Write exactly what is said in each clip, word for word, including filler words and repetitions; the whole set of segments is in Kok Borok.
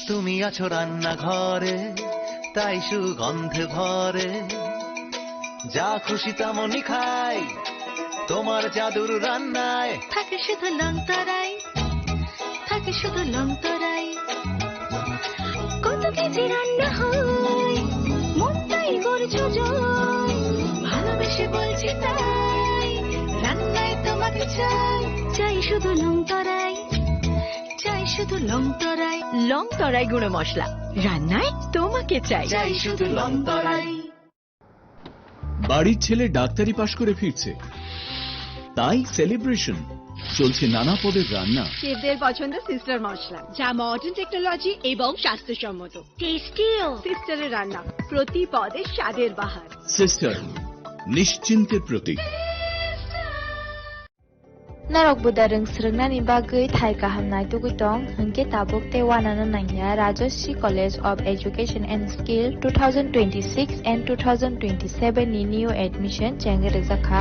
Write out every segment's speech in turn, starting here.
তুমি আছো রান্নাঘরে, তাই সুগন্ধে ভরে। যা খুশি তেমনই খাই তোমার জাদুর রান্নায়। থাকে শুধু লংতরাই, থাকে শুধু লংতরাই। কত কেজি রান্না হয়, মনটাই করছো জয়। ভালোবেসে বলছি তাই, রান্নায় তোমাকে চাই। চাই শুধু লংতরাই, চাই শুধু লংতরাই। লংতরাই গুঁড়ো মশলা, রান্নায় তোমাকে চাই। চাই শুধু লংতরাই। বাড়ির ছেলে ডাক্তারি পাশ করে ফিরছে, তাই সেলিব্রেশন। চলছে নানা পদের রান্না। শেফদের পছন্দ সিস্টার মশলা, যা মডার্ন টেকনোলজি এবং স্বাস্থ্যসম্মত। টেস্টিও। সিস্টারের রান্না, প্রতি পদে স্বাদের বাহার। সিস্টার, নিশ্চিন্তের প্রতীক। Norok buda rwng swrwngnani bagwi thai kaham naitugwi tong, hwnkhe tabuk tei uanano nangya Rajashree College of Education and Skill two thousand twenty-six and two thousand twenty-seven ni new admission chengwi rwjakha.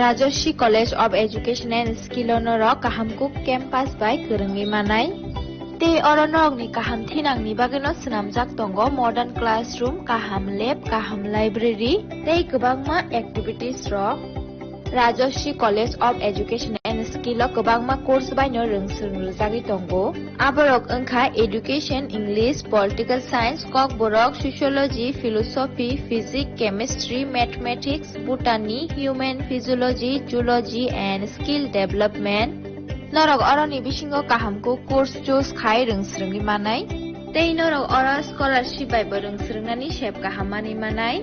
Rajashree College of Education and Skill o norok kaham kuk campus bai kwrwngwi manai. Tei oro norokni kaham thinangni bagwino swnamjak tongo modern classroom, kaham lab, kaham library tei kwbangma activities rok. Rajashree College of Education and Skill o kwbangma course baino rwng swrwng rwjagwi tongo. Aborok wngkha Education, English, Political Science, Kokborok, Sociology, Philosophy, Physics, Chemistry, Mathematics, Botany, Human Physiology, Zoology and Skill Development. Norok oroni bisingo kaham kuk course choose khai rwng swrwngwi manai. Tei norok oro scholarship bai bo rwng swrwngnani sep kaham manwi manai.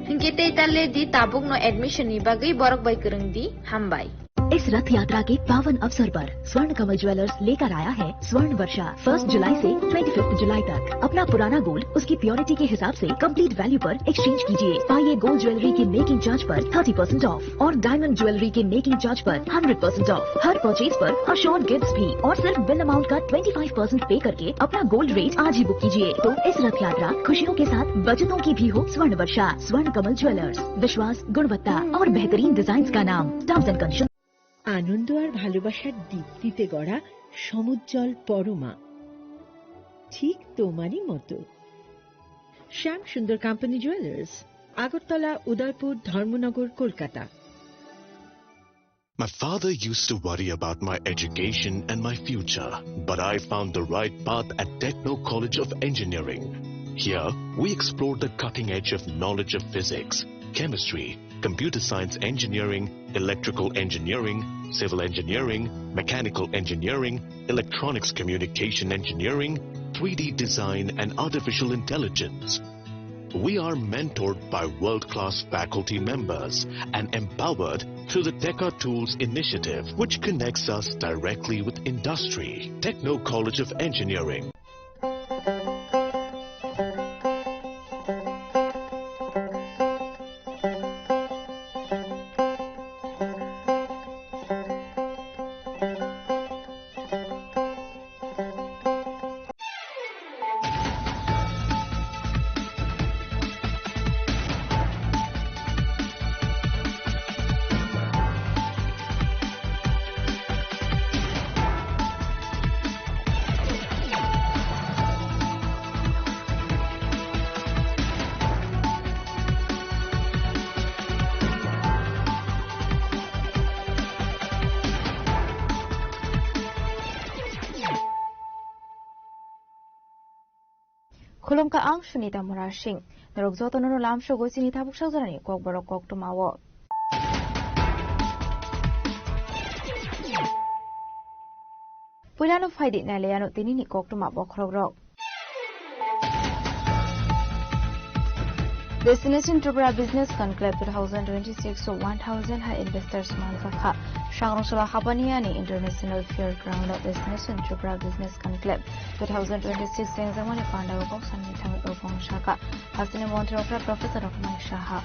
Hinkhe tei ta le di tabukno admission ni bagwi borok bai kwrwng di. Hambai. इस रथ यात्रा के पावन अवसर पर स्वर्ण कमल ज्वेलर्स लेकर आया है स्वर्ण वर्षा। फर्स्ट जुलाई से ट्वेंटी फिफ्थ जुलाई तक अपना पुराना गोल्ड उसकी प्योरिटी के हिसाब से कंप्लीट वैल्यू पर एक्सचेंज कीजिए। पाइए गोल्ड ज्वेलरी की मेकिंग चार्ज पर थर्टी परसेंट ऑफ और डायमंड ज्वेलरी के मेकिंग चार्ज पर हंड्रेड परसेंट ऑफ। हर परचेज पर अश्योर्ड गिफ्ट्स भी और सिर्फ बिल अमाउंट का ट्वेंटी फ़ाइव परसेंट पे करके अपना गोल्ड रेट आज ही बुक कीजिए। तो इस रथ यात्रा खुशियों के साथ बचतों की भी हो स्वर्ण वर्षा। स्वर्ण कमल ज्वेलर्स, विश्वास, गुणवत्ता और बेहतरीन डिजाइन का नाम। Terms and condition. আনন্দ আর ভালোবাসার দীপ্তিতে গড়া সমুজ্জ্বল পরমা, ঠিক তোমারই মতো। শ্যাম সুন্দর কোম্পানি জুয়েলার্স, আগরতলা, উদয়পুর, ধর্মনগর, Kolkata. My father used to worry about my education and my future, but I found the right path at Techno College of Engineering. Here, we explore the cutting edge of knowledge of physics, chemistry, computer science engineering, electrical engineering, civil engineering, mechanical engineering, electronics communication engineering, three D design, and artificial intelligence. We are mentored by world-class faculty members and empowered through the Teka Tools initiative, which connects us directly with industry. Techno College of Engineering. Khulumkha ang Sunita Murasing. Norok jotono no lamsogo chini tabuk sajorani kokborok koktwmao. Puilano phaidi nailaiano tinini koktwma bokhorokrok. Destination Tripura Business Conclave two thousand twenty-six o one thousand ha investors manjakha. Sangrongsola Habaniani International Fairground o Destination Tripura Business Conclave two thousand twenty-six sengjakmani pandao kok sanwi thangwi o bong sakha. Hasteni montri okra Professor Rokmai Saha.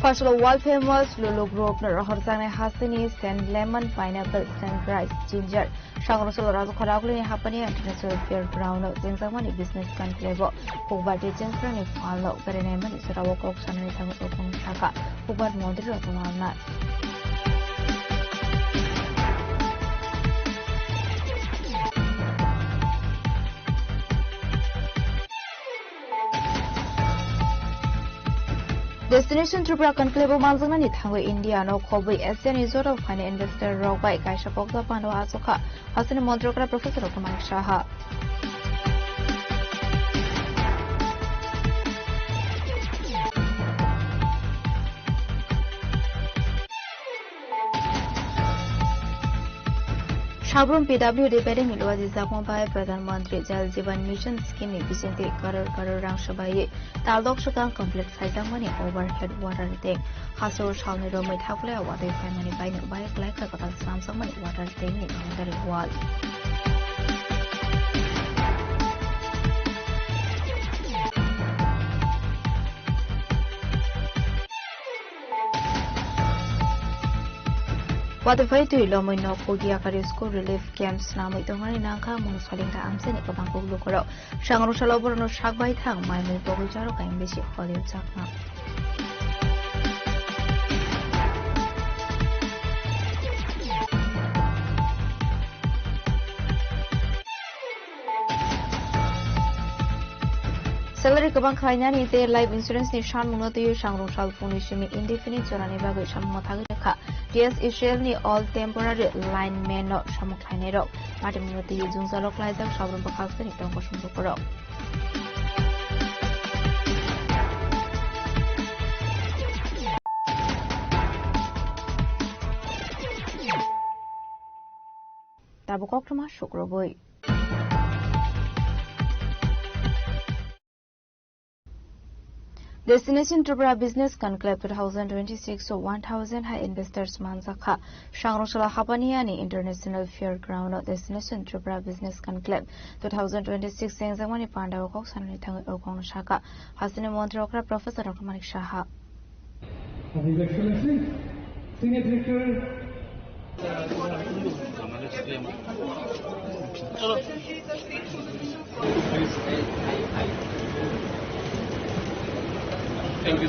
Phasalo world famous Lulu Group no rohorjaknai hasteni Saint Lemon Pineapple Sunrise Ginger. Sangrong salo Rajkhara Agulini Hapania International Fair Ground o chengjakmani business conclave o Hukbar tei Chengkrani phalno berai naimani jorao kok sanani thangwi Okong saka Hukbar Montri Ratan Lal Nath. Destination Tripura Conclave o manjaknani thangwi India no khobwi Asia ni joto phaini investor rok bai kaisa kokjak pano achukha hasteni Montri okra Professor Dr. Manik Saha. Sabrum P W D bedengni luajijakma bai Pradhan Mantri Jal Jeevan Mission Scheme ni bisingtwi crore crore rang swbaiwi taldok swkang complete khaijakmani overhead water tank. Hasteo salni romwi thaklai watwi phaimani baino bai kwlai kha kwtal swnamjakmani water tank ni boundary wall. Watwi phai twi lomwi nok kugi yakari school relief camp swnamwi tongmani nangkha Munusalingta amchaini kwbang kuk lukurok. Sangrong salo borokno sak bai thang mai mui pogwi jarok kaim bisi holi jakna. Salary kwbang khlainani tei life insurance ni sanmungno twiwi Sangrong sal phungni simi indefinite jorani bagwi samung mwthagwi rwkha. T S Israel ni all temporary linemen no samung khlainairok patimungno twiwi jwngjalo klaijak Sabrum bwkhak sani tong kosong lukurok. Tabuk koktwma sukrubwi. Destination Tripura Business Conclave two thousand twenty-six o one thousand hai investors manjakha. Sangrong salo Hapaniani International Fair Ground o Destination Tripura Business Conclave two thousand twenty-six chengjakmani pandao kok sanani thangwi Okongno sakha hasteni Montri okra Professor Dr. Manik Saha. His Excellency, Senior Director. Thank you.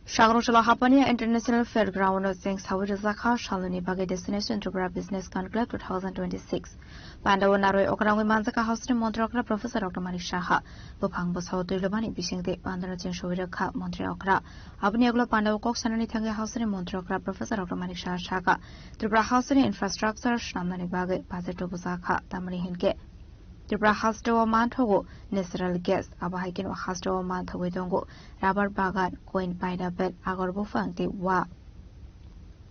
Sangrong salo Hapania International Fair Ground o cheng sawi rwjakha saloni bagwi Destination Tripura Business Conclave two thousand twenty-six. Pandao narwi okrangwi manjakha hasteni Montri okra Professor Dr. Manik Saha. Buphang bwsao twi lobani bisingtwi pandano cheng sawi rwkha Montri okra. Aboni ulo pandao kok sanani thangwi hasteni Montri okra Professor Dr. Manik Saha sakha, Tripura hasteni infrastructure swnamnani bagwi budget tubujakha, tamni hinkhe Tripura hasteo manthogo natural gas, abo hai kheno hasteo manthogwi tongo rubber bagan, koin, pineapple, agor buphang tei wa.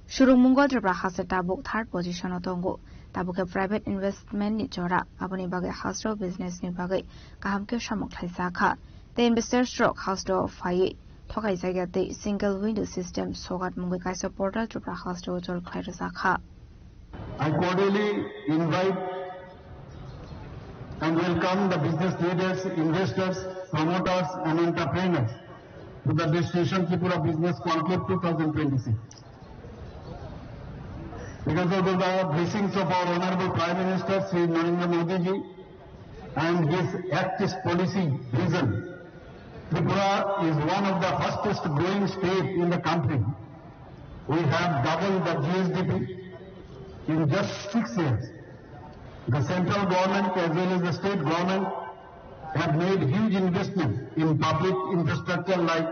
Surungmungo Tripura haste tabuk third position o tongo. Tabuk khe private investment ni jora, aboni bagwi hasteo business ni bagwi kaham khe samung khlaijakha. Tei investors rok hasteo phaiwi thokaijagya tei single window system sogat mungwi kaisa portal Tripura hasteo jol khlai rwjakha. I cordially invite and welcome the business leaders, investors, promoters and entrepreneurs to the Destination Tripura Business Conclave two thousand twenty-six. Because of the blessings of our Honorable Prime Minister Shri Narendra Modi ji and his Act East policy vision, Tripura is one of the fastest growing state in the country. We have doubled the G S D P in just six years. The central government as well as the state government have made huge investment in public infrastructure like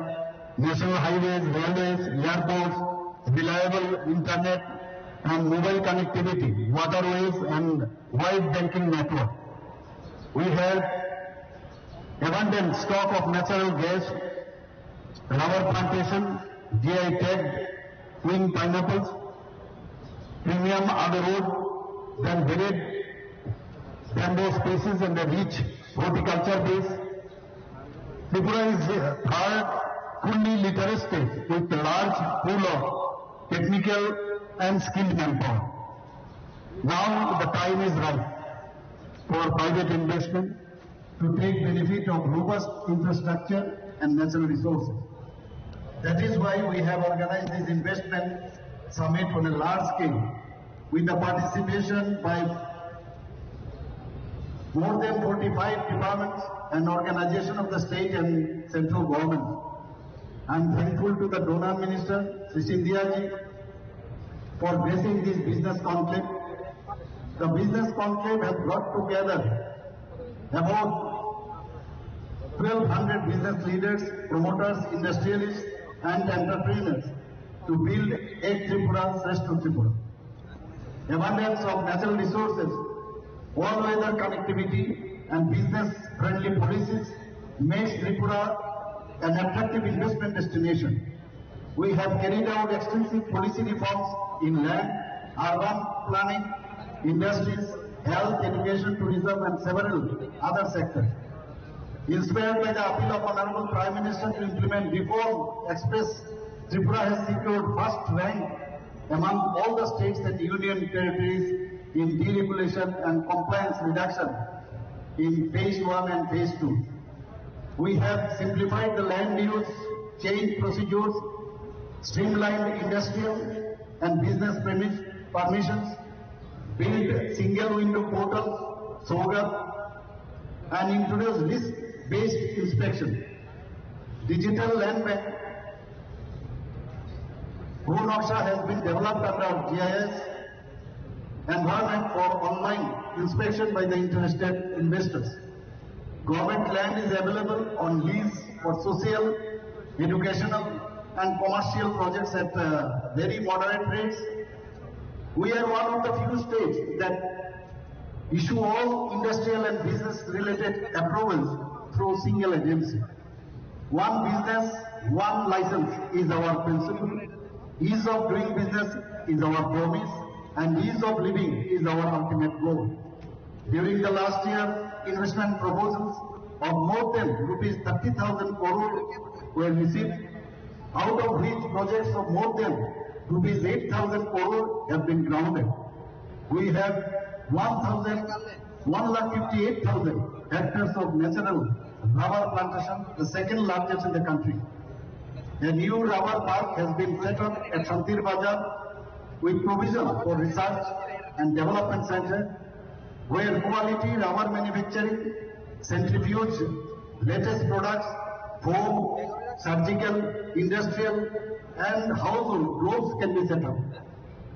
national highways, railways, airports, reliable internet and mobile connectivity, waterways and wide banking network. We have abundant stock of natural gas, rubber plantation, G I tagged queen pineapples, premium agarwood, then varied bamboo species and a rich horticulture base. Tripura is a third fully literate state with a large pool of technical and skilled manpower. Now the time is right for private investment to take benefit of robust infrastructure and natural resources. That is why we have organized this investment summit on a large scale with the participation by more than forty-five departments and organizations of the state and central government. I am thankful to the donor minister, Shri Scindia ji, for gracing this business conclave. The business conclave has brought together about twelve hundred business leaders, promoters, industrialists, and entrepreneurs to build Ek Tripura, Shreshtha Tripura. Abundance of natural resources, all-weather connectivity, and business-friendly policies makes Tripura an attractive investment destination. We have carried out extensive policy reforms in land, urban planning, industries, health, education, tourism, and several other sectors. Inspired by the appeal of Honorable Prime Minister to implement Reform Express, Tripura has secured first rank among all the states and union territories in deregulation and compliance reduction in phase one and phase two. We have simplified the land use change procedures, streamlined industrial and business permit, permissions, built single window portal, SOGAT, and introduced list-based inspection. Digital land bank, Bhu Naksha has been developed under G I S environment for online inspection by the interested investors. Government land is available on lease for social, educational, and commercial projects at uh, very moderate rates. We are one of the few states that issue all industrial and business related approvals through single agency. One business, one license is our principle. Ease of doing business is our promise, and ease of living is our ultimate goal. During the last year, investment proposals of more than rupees thirty thousand crore were received, out of which projects of more than rupees eight thousand crore have been grounded. We have one thousand, one lakh fifty-eight thousand hectares of natural rubber plantation, the second largest in the country. A new rubber park has been set up at Shantir Bazar with provision for research and development center, where quality rubber manufacturing, centrifuge, latest products, foam, surgical, industrial, and household gloves can be set up.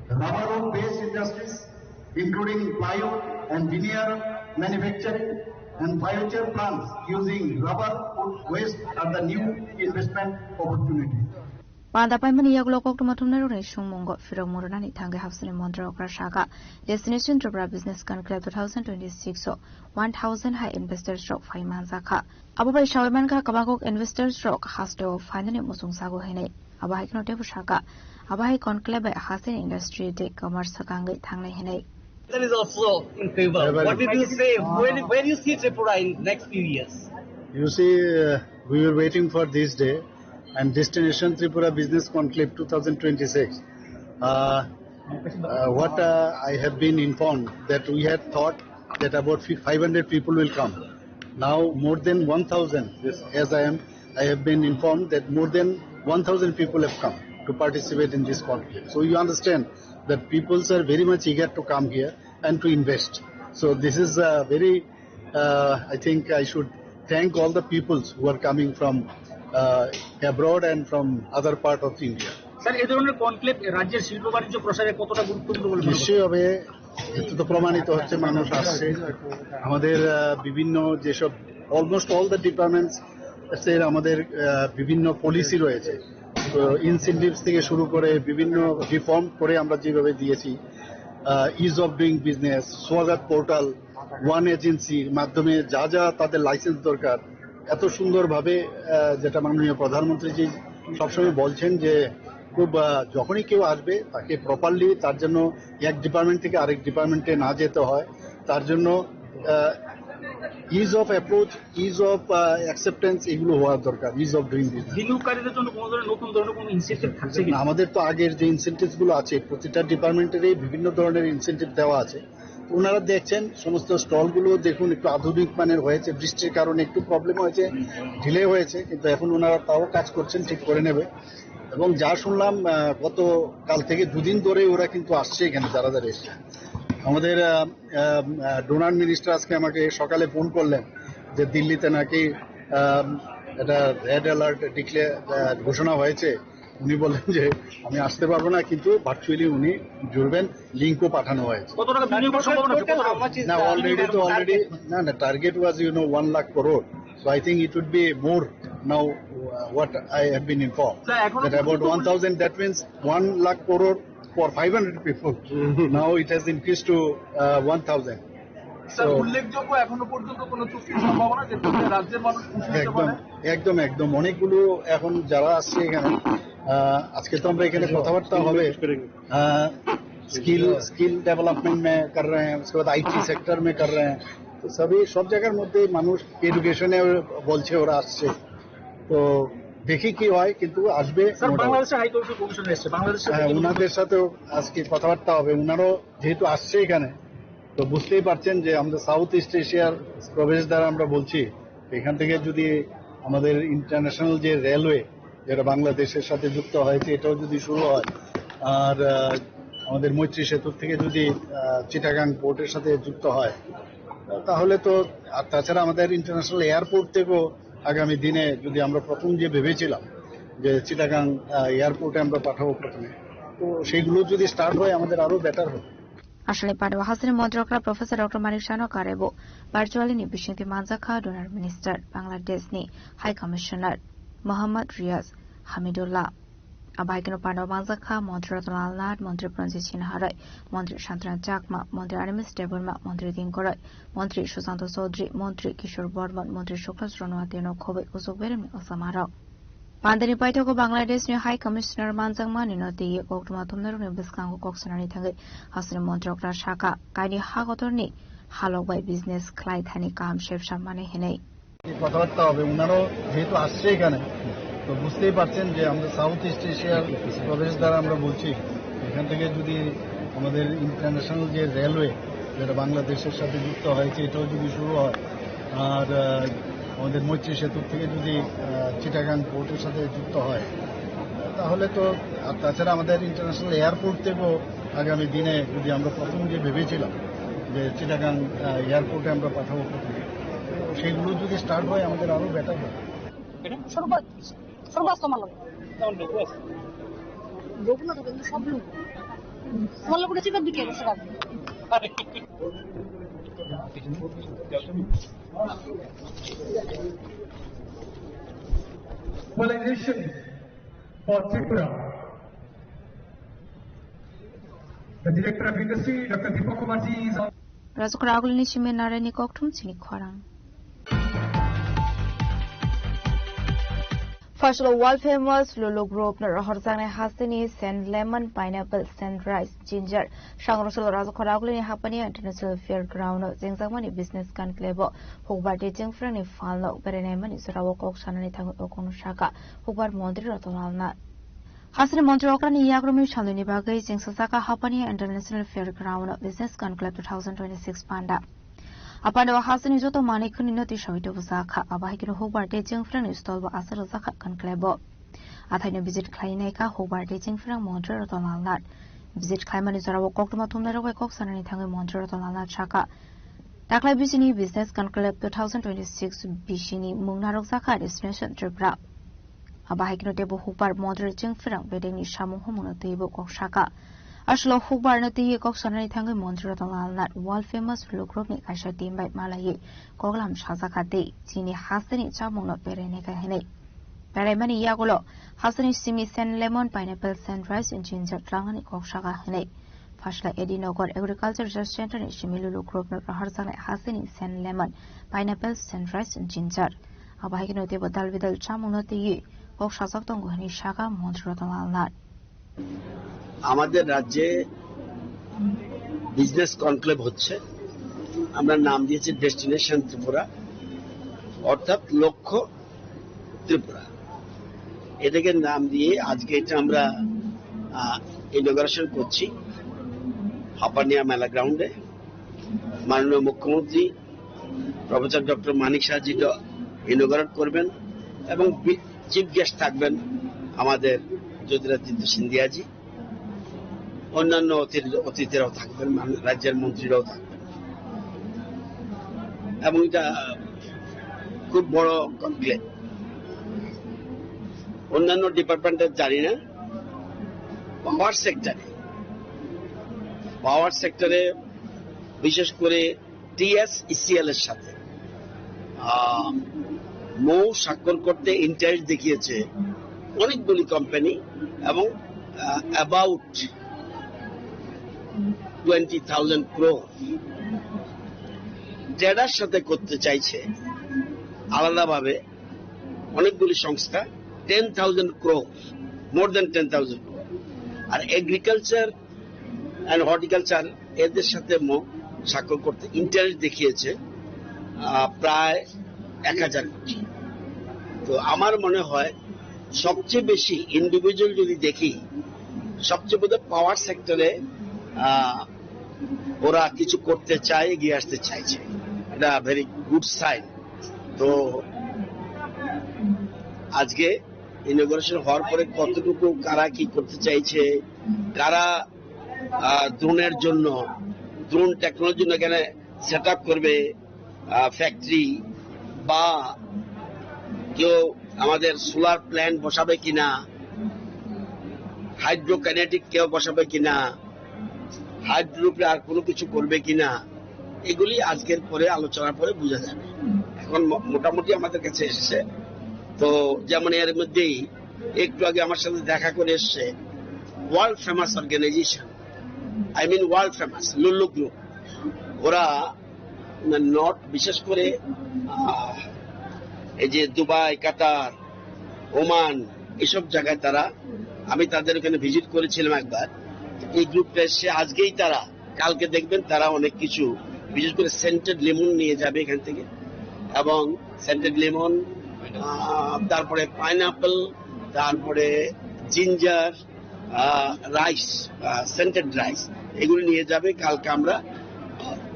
Rubber-based industries, including plywood and veneer manufacturing and biochar plants using rubber wood waste are the new investment opportunities. Panda paimani yagulo koktwma thumnairokni sungmungo phirokmung rwnani thangwi hapsini montri okra saka, Destination Tripura Business Conclave two thousand twenty-six o one thousand hai investors rok phai manjakha. Abo bai sawi mankha, kwbangkuk investors rok hasteo phainani muchung sago hinwi. Abo hai kheno teibo saka, abo hai conclave bai hasteni industry tei commerce swkangwi thangnai hinwi. That is also in favor. Very well. What did you say? Where, where do you see Tripura in next few years? You see, uh, we were waiting for this day, and Destination Tripura Business Conclave two thousand twenty-six. Uh, uh, what uh, I have been informed that we had thought that about fi- five hundred people will come. Now more than one thousand, as I am, I have been informed that more than one thousand people have come to participate in this conclave. So you understand that peoples are very much eager to come here and to invest. So this is a very, uh, I think I should thank all the peoples who are coming from uh, abroad and from other part of India. Sir, এই ধরনের কনক্লেভ রাজ্যের শিল্প বাণিজ্য প্রসারে কতটা গুরুত্বপূর্ণ বলে মনে করেন? নিশ্চয়ই হবে। এতে তো প্রমাণিত হচ্ছে মানুষ আসছে। আমাদের আহ, বিভিন্ন যেসব, almost all the departments এর আমাদের আহ, বিভিন্ন পলিসি রয়েছে, তো ইনসেন্টিভস থেকে শুরু করে বিভিন্ন রিফর্ম করে আমরা যেভাবে দিয়েছি, ইজ অফ ডুইং বিজনেস, স্বাগত পোর্টাল, ওয়ান এজেন্সির মাধ্যমে যা যা তাদের লাইসেন্স দরকার, এত সুন্দরভাবে আহ, যেটা মাননীয় প্রধানমন্ত্রীজি সবসময় বলছেন যে খুব আহ, যখনই কেউ আসবে তাকে প্রপারলি, তার জন্য এক ডিপার্টমেন্ট থেকে আরেক ডিপার্টমেন্টে না যেতে হয়, তার জন্য is of approach, is of acceptance, এগুলো হওয়ার দরকার, ইজ অফ ডুইং বিজনেস। বিনিয়োগকারীদের জন্য কোনো ধরনের নতুন ধরনের কোনো ইনসেন্টিভ থাকছে কিনা? আমাদের তো আগের যে ইনসেন্টিভস গুলো আছে, প্রতিটা ডিপার্টমেন্টেরই বিভিন্ন ধরনের ইনসেন্টিভ দেওয়া আছে। ওনারা দেখছেন, সমস্ত স্টলগুলো দেখুন, একটু আধুনিক মানের হয়েছে, বৃষ্টির কারণে একটু প্রবলেম হয়েছে, ডিলে হয়েছে, কিন্তু এখন ওনারা তাও কাজ করছেন, ঠিক করে নেবে। এবং যা শুনলাম, আহ, গত কাল থেকে দুদিন ধরে ওরা কিন্তু আসছে এখানে, যারা যারা এসছে। আমাদের ডোনার মিনিস্টার আজকে আমাকে সকালে ফোন করলেন যে দিল্লিতে নাকি আহ, এটা রেড অ্যালার্ট ডিক্লেয়ার, ঘোষণা হয়েছে। উনি বললেন যে আমি আসতে পারবো না, কিন্তু ভার্চুয়ালি উনি জুড়বেন, লিঙ্কও পাঠানো হয়েছে। কত টাকা বিনিয়োগের সম্ভাবনা আছে? কত টাকা? না, অলরেডি তো অলরেডি না, না, target was, you know, one lakh crore. So I think it would be more now, uh, what I have been informed. That about one thousand, that means one lakh crore for five hundred people. Now it has increased to, uh, one thousand. Sir, উল্লেখযোগ্য এখনো পর্যন্ত কোনো চুক্তির সম্ভাবনা, যেটাতে রাজ্যের মানুষ খুশি হতে একদম, পারে? একদম, একদম। অনেকগুলো এখন যারা আসছে এখানে, আহ, আজকে তো আমরা এখানে কথাবার্তা হবে। स्किल स्किल डेवलपमेंट में कर रहे हैं, उसके बाद आईटी सेक्टर में कर रहे हैं। তো সবই, সব জায়গার মধ্যে মানুষ এডুকেশনে বলছে ওরা আসছে। তো দেখি কি হয়, কিন্তু আসবে। স্যার, মোটামুটি। বাংলাদেশে হাই কমিশন এসছে, বাংলাদেশে হ্যাঁ, ওনাদের সাথেও আজকে কথাবার্তা হবে। ওনারাও যেহেতু আসছে এখানে, তো বুঝতেই পারছেন যে আমরা সাউথ ইস্ট এশিয়ার প্রবেশদ্বার আমরা বলছি। এখান থেকে যদি আমাদের ইন্টারন্যাশনাল যে রেলওয়ে, যেটা বাংলাদেশের সাথে যুক্ত হয়েছে, এটাও যদি শুরু হয়, আর আহ, আমাদের মৈত্রী সেতু থেকে যদি আহ, চিটাগাং পোর্টের সাথে যুক্ত হয়, তাহলে তো, আর তাছাড়া আমাদের ইন্টারন্যাশনাল এয়ারপোর্ট থেকেও আগামী দিনে যদি আমরা প্রথম যে ভেবেছিলাম যে চিটাগাং আহ, এয়ারপোর্টে আমরা পাঠাবো প্রথমে, তো সেইগুলো যদি স্টার্ট হয় আমাদের আরো বেটার হবে। Aswkni pandao hasteni montri okra Professor Doctor Manik Saha no karwi bo virtually ni bisingtwi manjakha Donor Minister Bangladesh ni High Commissioner Mohammad Riyaz Hamidullah. Abo hai kheno pandao manjakha Montri Ratan Lal Nath, Montri Pranjit Sinha Roy, Montri Santana Chakma, Montri Animesh Debbarma, Montri Dinkor Roy, Montri Sushanta Chaudhary, Montri Kishore Borman, Montri Sukraj Ranwate no khobwi kuchuk beremni osamarok. Pandani paithago Bangladesh ni High Commissioner manjakmani no twiwi koktwma thumnairokni bwskango kok sanani thangwi hasteni montri okra sakha, kaini ha kotorni halok bai business khlai thani kaham sepsa mani hinwi. কথাবার্তা হবে, ওনারাও যেহেতু আসছে এখানে, তো বুঝতেই পারছেন যে আমরা সাউথ ইস্ট এশিয়ার প্রবেশদ্বার আমরা বলছি। এখান থেকে যদি আমাদের ইন্টারন্যাশনাল যে রেলওয়ে, যেটা বাংলাদেশের সাথে যুক্ত হয়েছে, এটাও যদি শুরু হয়, আর আহ, আমাদের মৈত্রী সেতু থেকে যদি আহ, চিটাগাং পোর্টের সাথে যুক্ত হয়, তাহলে তো, আর তাছাড়া আমাদের ইন্টারন্যাশনাল এয়ারপোর্ট থেকেও আগামী দিনে যদি আমরা প্রথম যে ভেবেছিলাম যে চিটাগাং আহ, এয়ারপোর্টে আমরা পাঠাবো প্রথমে, তো সেইগুলো যদি স্টার্ট হয় আমাদের আরো বেটার হয়। এটা? সর্ব-, সর্বাস্ত মালক। কেমন লোক আছে? লোক না তো, কিন্তু সব লোক। তোমার লোকটা চেকআপ দিকে গেছে রাখবে। Organization for Tripura. The director of industry, Doctor Deepak Kumar ji is on. Rajukra agulini simi narani kokthum chini khorang. First of all, world famous Lulu Group no rohorjaknai hasteni Sen Lemon Pineapple Sunrise Ginger. Sangrosolo Rajukra agulini hapani International Fairground no jengjakmani business conclave o hukbar de jengphrangni phalno berenai mani jorao kok sanani thangwi okongno saka hukbar montri Ratan Lal Nath. Hasteni montri okrani yagrumni saloni bagwi chengsa saka hapani International Fairground Business Conclave two thousand twenty-six panda. A panda o hasteni joto manwi khwnino twi sawi tubujakha. Abo hai kheno hukbar de jengphrangni stol bo aswk rwjakha conclave o. Athaino visit khlainai kha hukbar de jengphrang montri Ratan Lal Nath. Visit khlaimani jorao koktwma thumnairok bai kok sanani thangwi montri Ratan Lal Nath saka. Taklai bisini Business Conclave two thousand twenty-six bisini mung narwkjakha Destination Tripura. Abo hai kheno teibo hukbar montri jengphrang bedekni samung humungno twibo kok saka. Aswlo hukbarno twiwi kok sanani thangwi montri Ratan Lal Nath world famous Lulu Group ni kaisa team bai malaiwi koklam sajakha tei chini hasteni chamungno berainai kha hinwi. Beraimani yagulo hasteni simi Sen Lemon Pineapple Sunrise Ginger tlangnani kok saka hinwi. Phasla A D Nagar Agriculture Research Center ni simi Lulu Group no rohorjaknai hasteni Sen Lemon Pineapple Sunrise Ginger. Abo hai kheno teibo dal bidal chamungno twiwi kok sajak tongo hinwi saka montri Ratan Lal Nath. আমাদের রাজ্যে business conclave হচ্ছে, আমরা নাম দিয়েছি ডেস্টিনেশন ত্রিপুরা, অর্থাৎ লক্ষ্য ত্রিপুরা। এটাকে নাম দিয়ে আজকে এটা আমরা ইনঅগারেশন করছি হাপানিয়া মেলা গ্রাউন্ডে। মাননীয় মুখ্যমন্ত্রী প্রফেসর ডক্টর মানিক সাহাজি ইনোগ্রেট করবেন এবং চিফ গেস্ট থাকবেন আমাদের জ্যোতিরাদিত্য সিন্ধিয়াজি। অন্যান্য অতিথি-, অতিথিরাও থাকবেন, মান-, রাজ্যের মন্ত্রীরাও থাকবেন। এবং এটা খুব বড় কনক্লেভ। অন্যান্য ডিপার্টমেন্টের জানি না, পাওয়ার সেক্টরে, পাওয়ার সেক্টরে বিশেষ করে টিএসইসিএল এর সাথে আহ, মৌ স্বাক্ষর করতে ইন্টারেস্ট দেখিয়েছে অনেকগুলি কোম্পানি এবং about twenty thousand crore. Trader সাথে করতে চাইছে আলাদাভাবে অনেকগুলি সংস্থা, ten thousand crore, more than ten thousand crore. আর এগ্রিকালচার অ্যান্ড হর্টিকালচার এদের সাথে মৌ স্বাক্ষর করতে ইন্টারেস্ট দেখিয়েছে আহ, প্রায় এক হাজার কোটি। তো আমার মনে হয় সবচেয়ে বেশি ইন্ডিভিজুয়াল যদি দেখি, সবচেয়ে বোধহয় পাওয়ার সেক্টরে ওরা কিছু করতে চায়, এগিয়ে আসতে চাইছে। এটা ভেরি গুড সাইন। তো আজকে ইনোগ্রেশন হওয়ার পরে কতটুকু কারা কি করতে চাইছে, কারা ড্রোনের জন্য, ড্রোন টেকনোলজির জন্য এখানে সেট আপ করবে ফ্যাক্টরি, বা কেউ আমাদের সোলার প্ল্যান্ট বসাবে কিনা, হাইড্রোকাইনেটিক কেউ বসাবে কিনা, হাইড্রোর উপরে আর কোনো কিছু করবে কিনা, এগুলি আজকের পরে আলোচনার পরে বোঝা যাবে। এখন ম-, মোটামুটি আমাদের কাছে এসেছে। তো যেমন এর মধ্যেই একটু আগে আমার সাথে দেখা করে এসছে world famous organization, I mean world famous Lulu group. ওরা নট, বিশেষ করে আহ, এই যে দুবাই, কাতার, ওমান, এসব জায়গায় তারা, আমি তাদের ওখানে ভিজিট করেছিলাম একবার। এই গ্রুপটা এসে আজকেই তারা, কালকে দেখবেন তারা অনেক কিছু, বিশেষ করে সেন্টেড লেমন নিয়ে যাবে এখান থেকে, এবং সেন্টেড লেমন, তারপরে পাইনাপল, তারপরে জিঞ্জার, রাইস, সেন্টেড রাইস, এগুলো নিয়ে যাবে। কালকে আমরা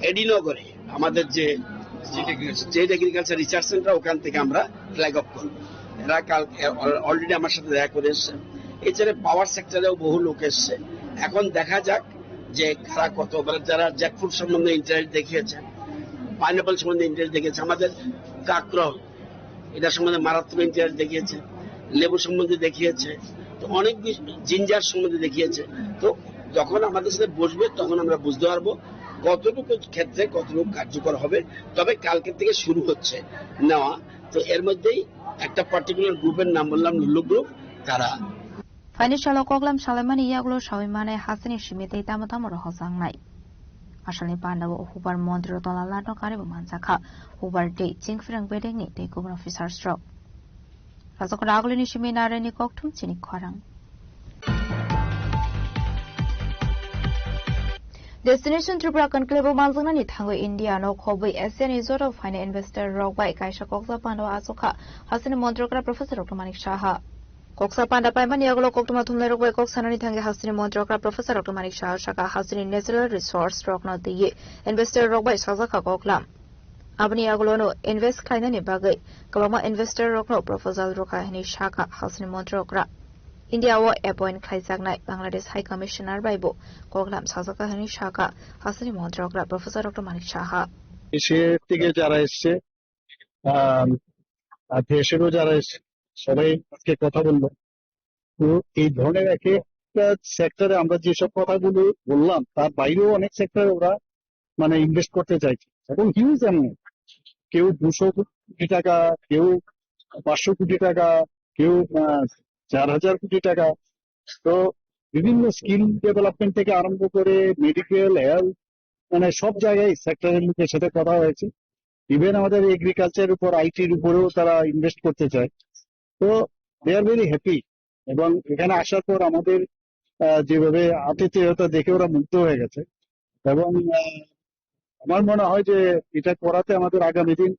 এডিনগরে আমাদের যে স্টেট এগ্রিকালচার রিসার্চ সেন্টার, ওখান থেকে আমরা ফ্ল্যাগ অফ করবো। এরা কাল অলরেডি আমার সাথে দেখা করে এসছে। এছাড়া পাওয়ার সেক্টরেও বহু লোক এসছে। এখন দেখা যাক যে কারা কত, মানে যারা জ্যাকফ্রুট সম্বন্ধে ইন্টারেস্ট দেখিয়েছে, পাইনাপল সম্বন্ধে ইন্টারেস্ট দেখিয়েছে, আমাদের কাকরল এটা সম্বন্ধে মারাত্মক ইন্টারেস্ট দেখিয়েছে, লেবু সম্বন্ধে দেখিয়েছে, তো অনেক বেশি জিঞ্জার সম্বন্ধে দেখিয়েছে। তো যখন আমাদের সাথে বসবে তখন আমরা বুঝতে পারবো কতটুকু ক্ষেত্রে কতটুকু কার্যকর হবে। তবে কালকে থেকে শুরু হচ্ছে নেওয়া। তো এর মধ্যেই একটা পার্টিকুলার গ্রুপের নাম বললাম লুল্লু গ্রুপ, তারা Phaini salo koklam salaimani yagulo sawi manai hasteni simi tei tamo tamo rohorjaknai. Asalni pandao hubar montri Ratan Lal no karibo manjakha, hubar tei chingphrang bedekni tei kubun officers rok. Rajakona agulini simi narani kokthum chini khorang. Destination Tripura conclave o manjaknani thangwi India no khobwi Asia ni joto phainai investor rok bai kaisa koksa pandao achukha, hasteni montrokra Professor Doctor Manik Saha. Koksa panda paimani yagulo koktwma thumnairok bai kok sanani thangwi hasteni montrokra Professor Doctor Manik Saha saka hasteni natural resource rokno twiwi investor rok bai sajakha koklam. Aboni yagulono invest khlainani bagwi kwbangma investor rokno proposal rwkha hwnwi sakha hasteni montrokra. India o appoint khlaijaknai Bangladesh High Commissioner bai bo koklam sajakha hwnwi sakha hasteni montrokra Professor Doctor Manik Saha. সে থেকে যারা এসছে, আহ, আর দেশেরও যারা এসছে, সবাই আজকে কথা বললো। তো এই ধরনের এক একটা সেক্টরে আমরা যেসব কথাগুলো বললাম, তার বাইরেও অনেক সেক্টরে ওরা মানে ইনভেস্ট করতে চাইছে এবং হিউজ অ্যামাউন্ট। কেউ দুশো কোটি টাকা, কেউ পাঁচশো কোটি টাকা, কেউ আহ, চার হাজার কোটি টাকা। তো বিভিন্ন স্কিল ডেভেলপমেন্ট থেকে আরম্ভ করে মেডিকেল, হেলথ, মানে সব জায়গায় সেক্টরের লোকের সাথে কথা হয়েছে। ইভেন আমাদের এগ্রিকালচার উপর, আইটির উপরেও তারা ইনভেস্ট করতে চায়। তো দে আর ভেরি হ্যাপি। এবং এখানে আসার পর আমাদের আহ, যেভাবে আতিথেয়তা দেখে ওরা মুগ্ধ হয়ে গেছে। এবং আহ, আমার মনে হয় যে এটা করাতে আমাদের আগামী দিন,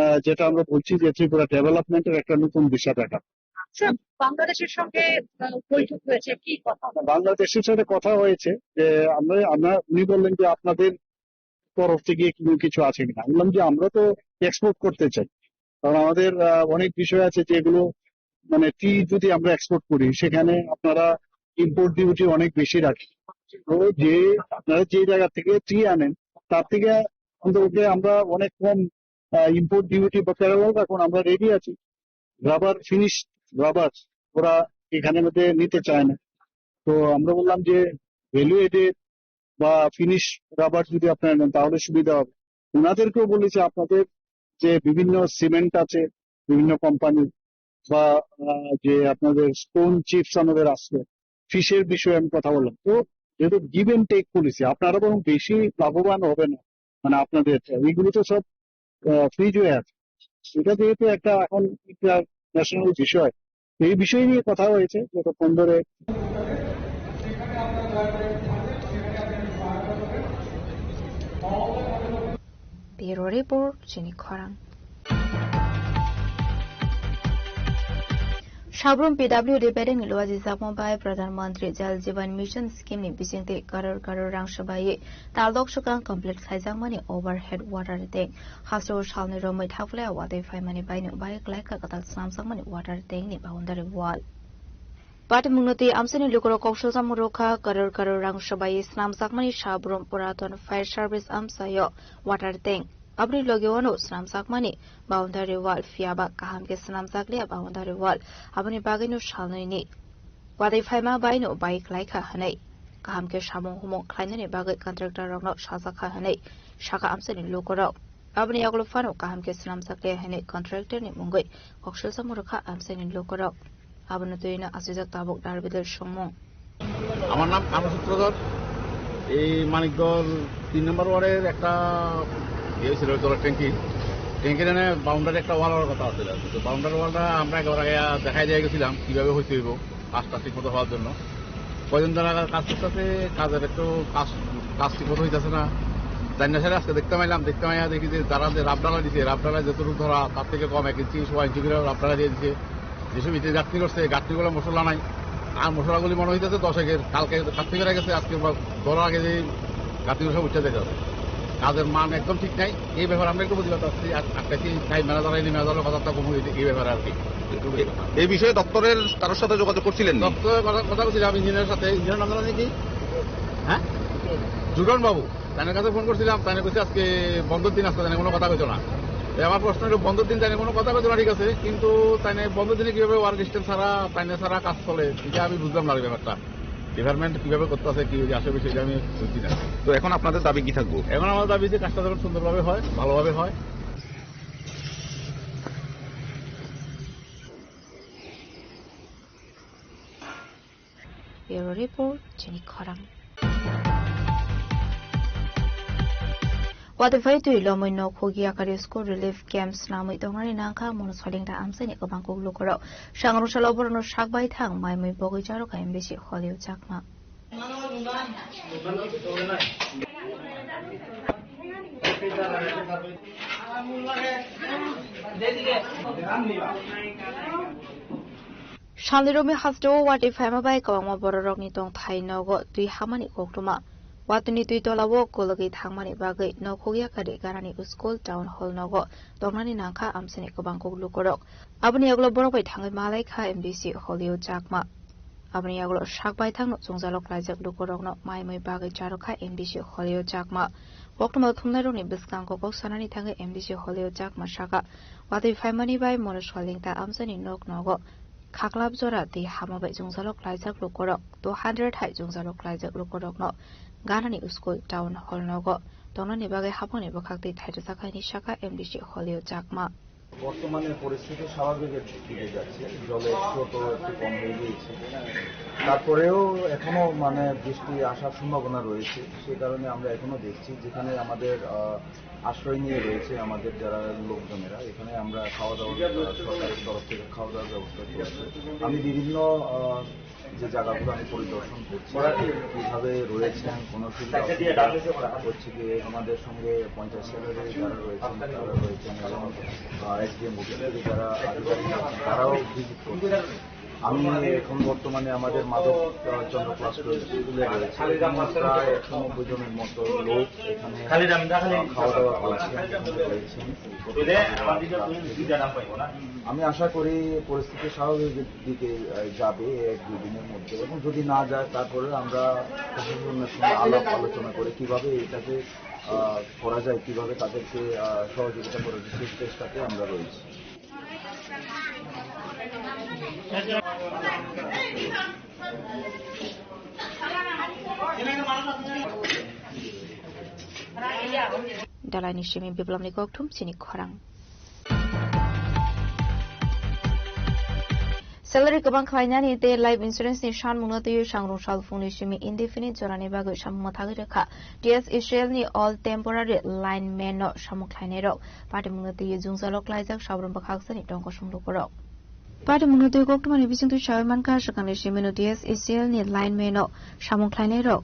আহ, যেটা আমরা বলছি যে ত্রিপুরা ডেভেলপমেন্টের একটা নতুন দিশা দেখা। আচ্ছা, বাংলাদেশের সঙ্গে আহ, বৈঠক হয়েছে, কি কথা? বাংলাদেশের সাথে কথা হয়েছে যে আমরা আমরা উনি বললেন যে আপনাদের তরফ থেকে কোনো কিছু আছে কিনা। আমি বললাম যে আমরা তো এক্সপোর্ট করতে চাই, কারণ আমাদের আহ, অনেক বিষয় আছে যেগুলো, মানে, টি যদি আমরা এক্সপোর্ট করি, সেখানে আপনারা ইম্পোর্ট ডিউটি অনেক বেশি রাখেন। তো যে আপনারা যে জায়গা থেকে টি আনেন, তার থেকে অন্তত আমরা অনেক কম ইম্পোর্ট ডিউটি বা প্যারালাল রাখুন, আমরা রেডি আছি। রাবার, ফিনিশ রাবার ওরা এখানে মধ্যে নিতে চায় না। তো আমরা বললাম যে ভ্যালু এডেড বা ফিনিশ রাবার যদি আপনারা নেন, তাহলে সুবিধা হবে। ওনাদেরকেও বলেছি, আপনাদের যে বিভিন্ন সিমেন্ট আছে, বিভিন্ন কোম্পানি বা আহ, যে আপনাদের স্টোন চিপস আমাদের আসছে, ফিশের বিষয়ে আমি কথা বললাম। তো যেহেতু গিভ এন্ড টেক পলিসি, আপনারা বরং বেশি লাভবান হবেন, মানে, আপনাদের এইগুলো তো সব ফ্রিজ হয়ে আছে। এটা যেহেতু একটা এখন ইন্টারন্যাশনাল বিষয়, এই বিষয় নিয়ে কথা হয়েছে যতক্ষণ ধরে। Bureau Report, Chini Khorang. Sabrum P W D bedeng ni luaji jakma bai Pradhan Mantri Jal Jeevan Mission scheme ni bisingtwi karor karor rang swbai taldok swkang complete khaijakmani overhead water tank. Hasteo salni romwi thapulai watwi phaimani baino bai klaikha kwtal swnamjakmani water tank ni boundary wall. Patimungno twi amchaini lukurok koksilsamung rwkha, karor karor rang swbai swnamjakmani Sabrum Puraton Fire Service amchaio water tank. Aboni logi wano swnamjakmani boundary wall, phiya ba kaham khe swnamjakliya boundary wall. Aboni bagwino salnwini watwi phaima baino bai klaikha hwnwi, kaham khe samung humung khlainani bagwi contractor rokno sajakha hwnwi sakha amchaini lukurok. Aboni yagulo phano kaham khe swnamjakliya hwnwi contractor ni mungwi koksilsamung rwkha amchaini lukurok. Abono twiwi no aswijak tabuk Darbidel songmung. আমার নাম কামসূত্রধর। এই মানিকদল তিন নম্বর ওয়ার্ডের একটা ইয়ে ছিল, জলের ট্যাঙ্কি। ট্যাঙ্কির এনে বাউন্ডারি একটা ওয়াল হওয়ার কথা আছিল আর কি। তো বাউন্ডারি ওয়ালটা আমরা একেবারে আগে দেখাই দিয়ে গেছিলাম কীভাবে হইতে হইব কাজটা ঠিকমতো হওয়ার জন্য। কয়দিন ধরে কাজ করতেছে, কাজের একটু কাজ, কাজ ঠিকমতো হইতেছে না। জানি না স্যার, আজকে দেখতে পাইলাম, দেখতে পাইয়া দেখি যে যারা যে রাফ ঢালাই দিছে, রাফ ঢালাই যতটুকু ধরা, তার থেকে কম, এক ইঞ্চি, সোয়া ইঞ্চি করে রাফ ঢালাই দিয়ে দিছে। যেসব ইটে গাঁথনি করছে, গাঁথনিগুলো মশলা নাই। আর মশলাগুলি মনে হইতেছে দশ একের, কালকে গাঁথনি করা গেছে, আজকে বা ধরার আগে যে গাঁথনিগুলো সব উঠে যাবে। কাজের মান একদম ঠিক নাই। এই ব্যাপারে আমরা একটু প্রতিবাদ আসছি। আর একটা কি সাহেব ম্যানেজার, এনে ম্যানেজারের কথাটা কম হয়েছে এই ব্যাপারে আর কি। এই বিষয়ে দপ্তরের কারোর সাথে যোগাযোগ করছিলেন নি? দপ্তরের কথা, কথা বলছিলাম ইঞ্জিনিয়ারের সাথে। ইঞ্জিনিয়ার নাম জানেন কি? হ্যাঁ, জুটন বাবু। তাদের কাছে ফোন করছিলাম, তাই কইছে আজকে বন্ধের দিন, আজকে তাই কোনো কথা কইতো না। তো আমার প্রশ্ন হলো, বন্ধের দিন তাই কোনো কথা কইতো না, ঠিক আছে, কিন্তু তাই বন্ধের দিনে কিভাবে ওয়ার্ক স্টেপ ছাড়া, তাই ছাড়া কাজ চলে, এটা আমি বুঝলাম না এই ব্যাপারটা। ডিপার্টমেন্ট কিভাবে করতে আছে, কি আসে বিষয়ে, এটা আমি বুঝছি না। তো এখন আপনাদের দাবি কি থাকবো? এখন আমার দাবি যে কাজটা যেন সুন্দরভাবে হয়, ভালোভাবে হয়। Bureau Report, Chini Khorang. Watwi phai twi lomwi nok huk yakari school relief camp swnamwi tongnani nangkha Mono Solingta amchaini kwbang kuk lukurok. Sangrung salo borokno sak bai thang maimwi bogwi charwkha M D C Holio Chakma. Salni romwi hasteo watwi phaima bai kwbangma bororokni tongthai nogo twi hamani koktwma. Watwini twi tolao kologwi thangmani bagwi nok huk yakari ganani school town hall nogo tongnani nangkha amchaini kwbang kuk lukurok. Aboni yagulo borok bai thangwi malaikha M D C Holio Chakma. Aboni yagulo sak baithangno chwngjalok laijak lukurokno maimwi bagwi charwkha M D C Holio Chakma. Koktwma thumnairokni bwskango kok sanani thangwi M D C Holio Chakma sakha, watwi phaimani bai Mono Solingta amchaini nok nogo khaklap jora twi hama bai chwngjalok laijak lukurok two hundred hai chwngjalok laijak lukurokno ganani school town hall nogo tongnani bagwi hapangni bwkhak twi thairwjak hai hinwi sakha M D C Holio Chakma. বর্তমানে পরিস্থিতি স্বাভাবিকের দিকে যাচ্ছে, জলের স্রোতও একটু কম হয়ে গিয়েছে। তারপরেও এখনো মানে বৃষ্টি আসার সম্ভাবনা রয়েছে, সে কারণে আমরা এখনো দেখছি যেখানে আমাদের, আহ, আশ্রয় নিয়ে রয়েছে আমাদের যারা লোকজনেরা, এখানে আমরা খাওয়া দাওয়ার, আহ, সরকারের তরফ থেকে খাওয়া দাওয়ার ব্যবস্থা চলছে। আমি বিভিন্ন, আহ, যে জায়গাগুলো আমি পরিদর্শন করছি, কিভাবে রয়েছেন, কোনো সুবিধা অসুবিধা হচ্ছে কি, আমাদের সঙ্গে পঞ্চায়েত সেক্রেটারি যারা রয়েছেন, তারা রয়েছেন এবং, আহ, এসডিএম অফিস থেকে যারা আধিকারিক আছেন, তারাও ভিজিট করছেন। আমি এখন বর্তমানে আমাদের মাধব, আহ, চন্দ্র ক্লাস স্কুলে রয়েছি। এখানে প্রায় একশো নব্বই জনের মতো লোক এখানে, আহ, খাওয়া দাওয়া করছেন, এখানে রয়েছেন। আমি আশা করি পরিস্থিতি স্বাভাবিক দিকে, আহ, যাবে এক দুই দিনের মধ্যে, এবং যদি না যায়, তারপরে আমরা প্রশাসনের সঙ্গে আলাপ আলোচনা করে কিভাবে এটাকে, আহ, করা যায়, কিভাবে তাদেরকে, আহ, সহযোগিতা করার সেই চেষ্টাতে আমরা রয়েছি। Dalai ni simi biplopni kokthum chini khorang. Salary kwbang khlainani tei life insurance ni sanmungno twiwi sangrong salphungni simi indefinite jorani bagwi samung mwthagwi rwkha. T S H L ni all temporary lineman no samung khlainairok. Patimungno twiwi jwngjalo klaijak sabrum bwkhaksani tongkosong lukurok. Patimungno twiwi koktwmani bisingtwi sawi mankha, swkangni simino T S H L ni lineman no samung khlainairok.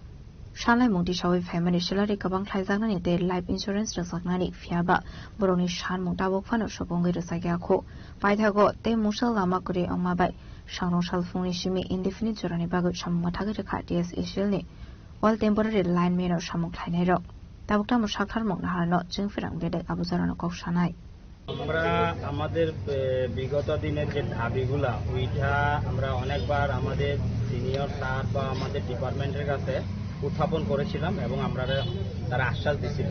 Sanlaimung tisawi phaimani salary kwbang khlaijaknani tei life insurance rwjaknani, phiyaba borokni sanmung tabuk phano sopongwi rwjakya kho. Paithago tei mungsa lama kwrwi wngma bai sangrong salphungni simi indefinite jorani bagwi samung mwthagwi rwkha T S H L ni all temporary lineman rok samung khlainairok. Tabuk tamo saktharmung naharno chwng phirang bedek abo jorano kok sanai. আমরা আমাদের, এ, বিগত দিনের যে দাবিগুলা, ওইটা আমরা অনেকবার আমাদের সিনিয়র স্যার বা আমাদের ডিপার্টমেন্টের কাছে উত্থাপন করেছিলাম এবং আমরা, তারা আশ্বাস দিছিল,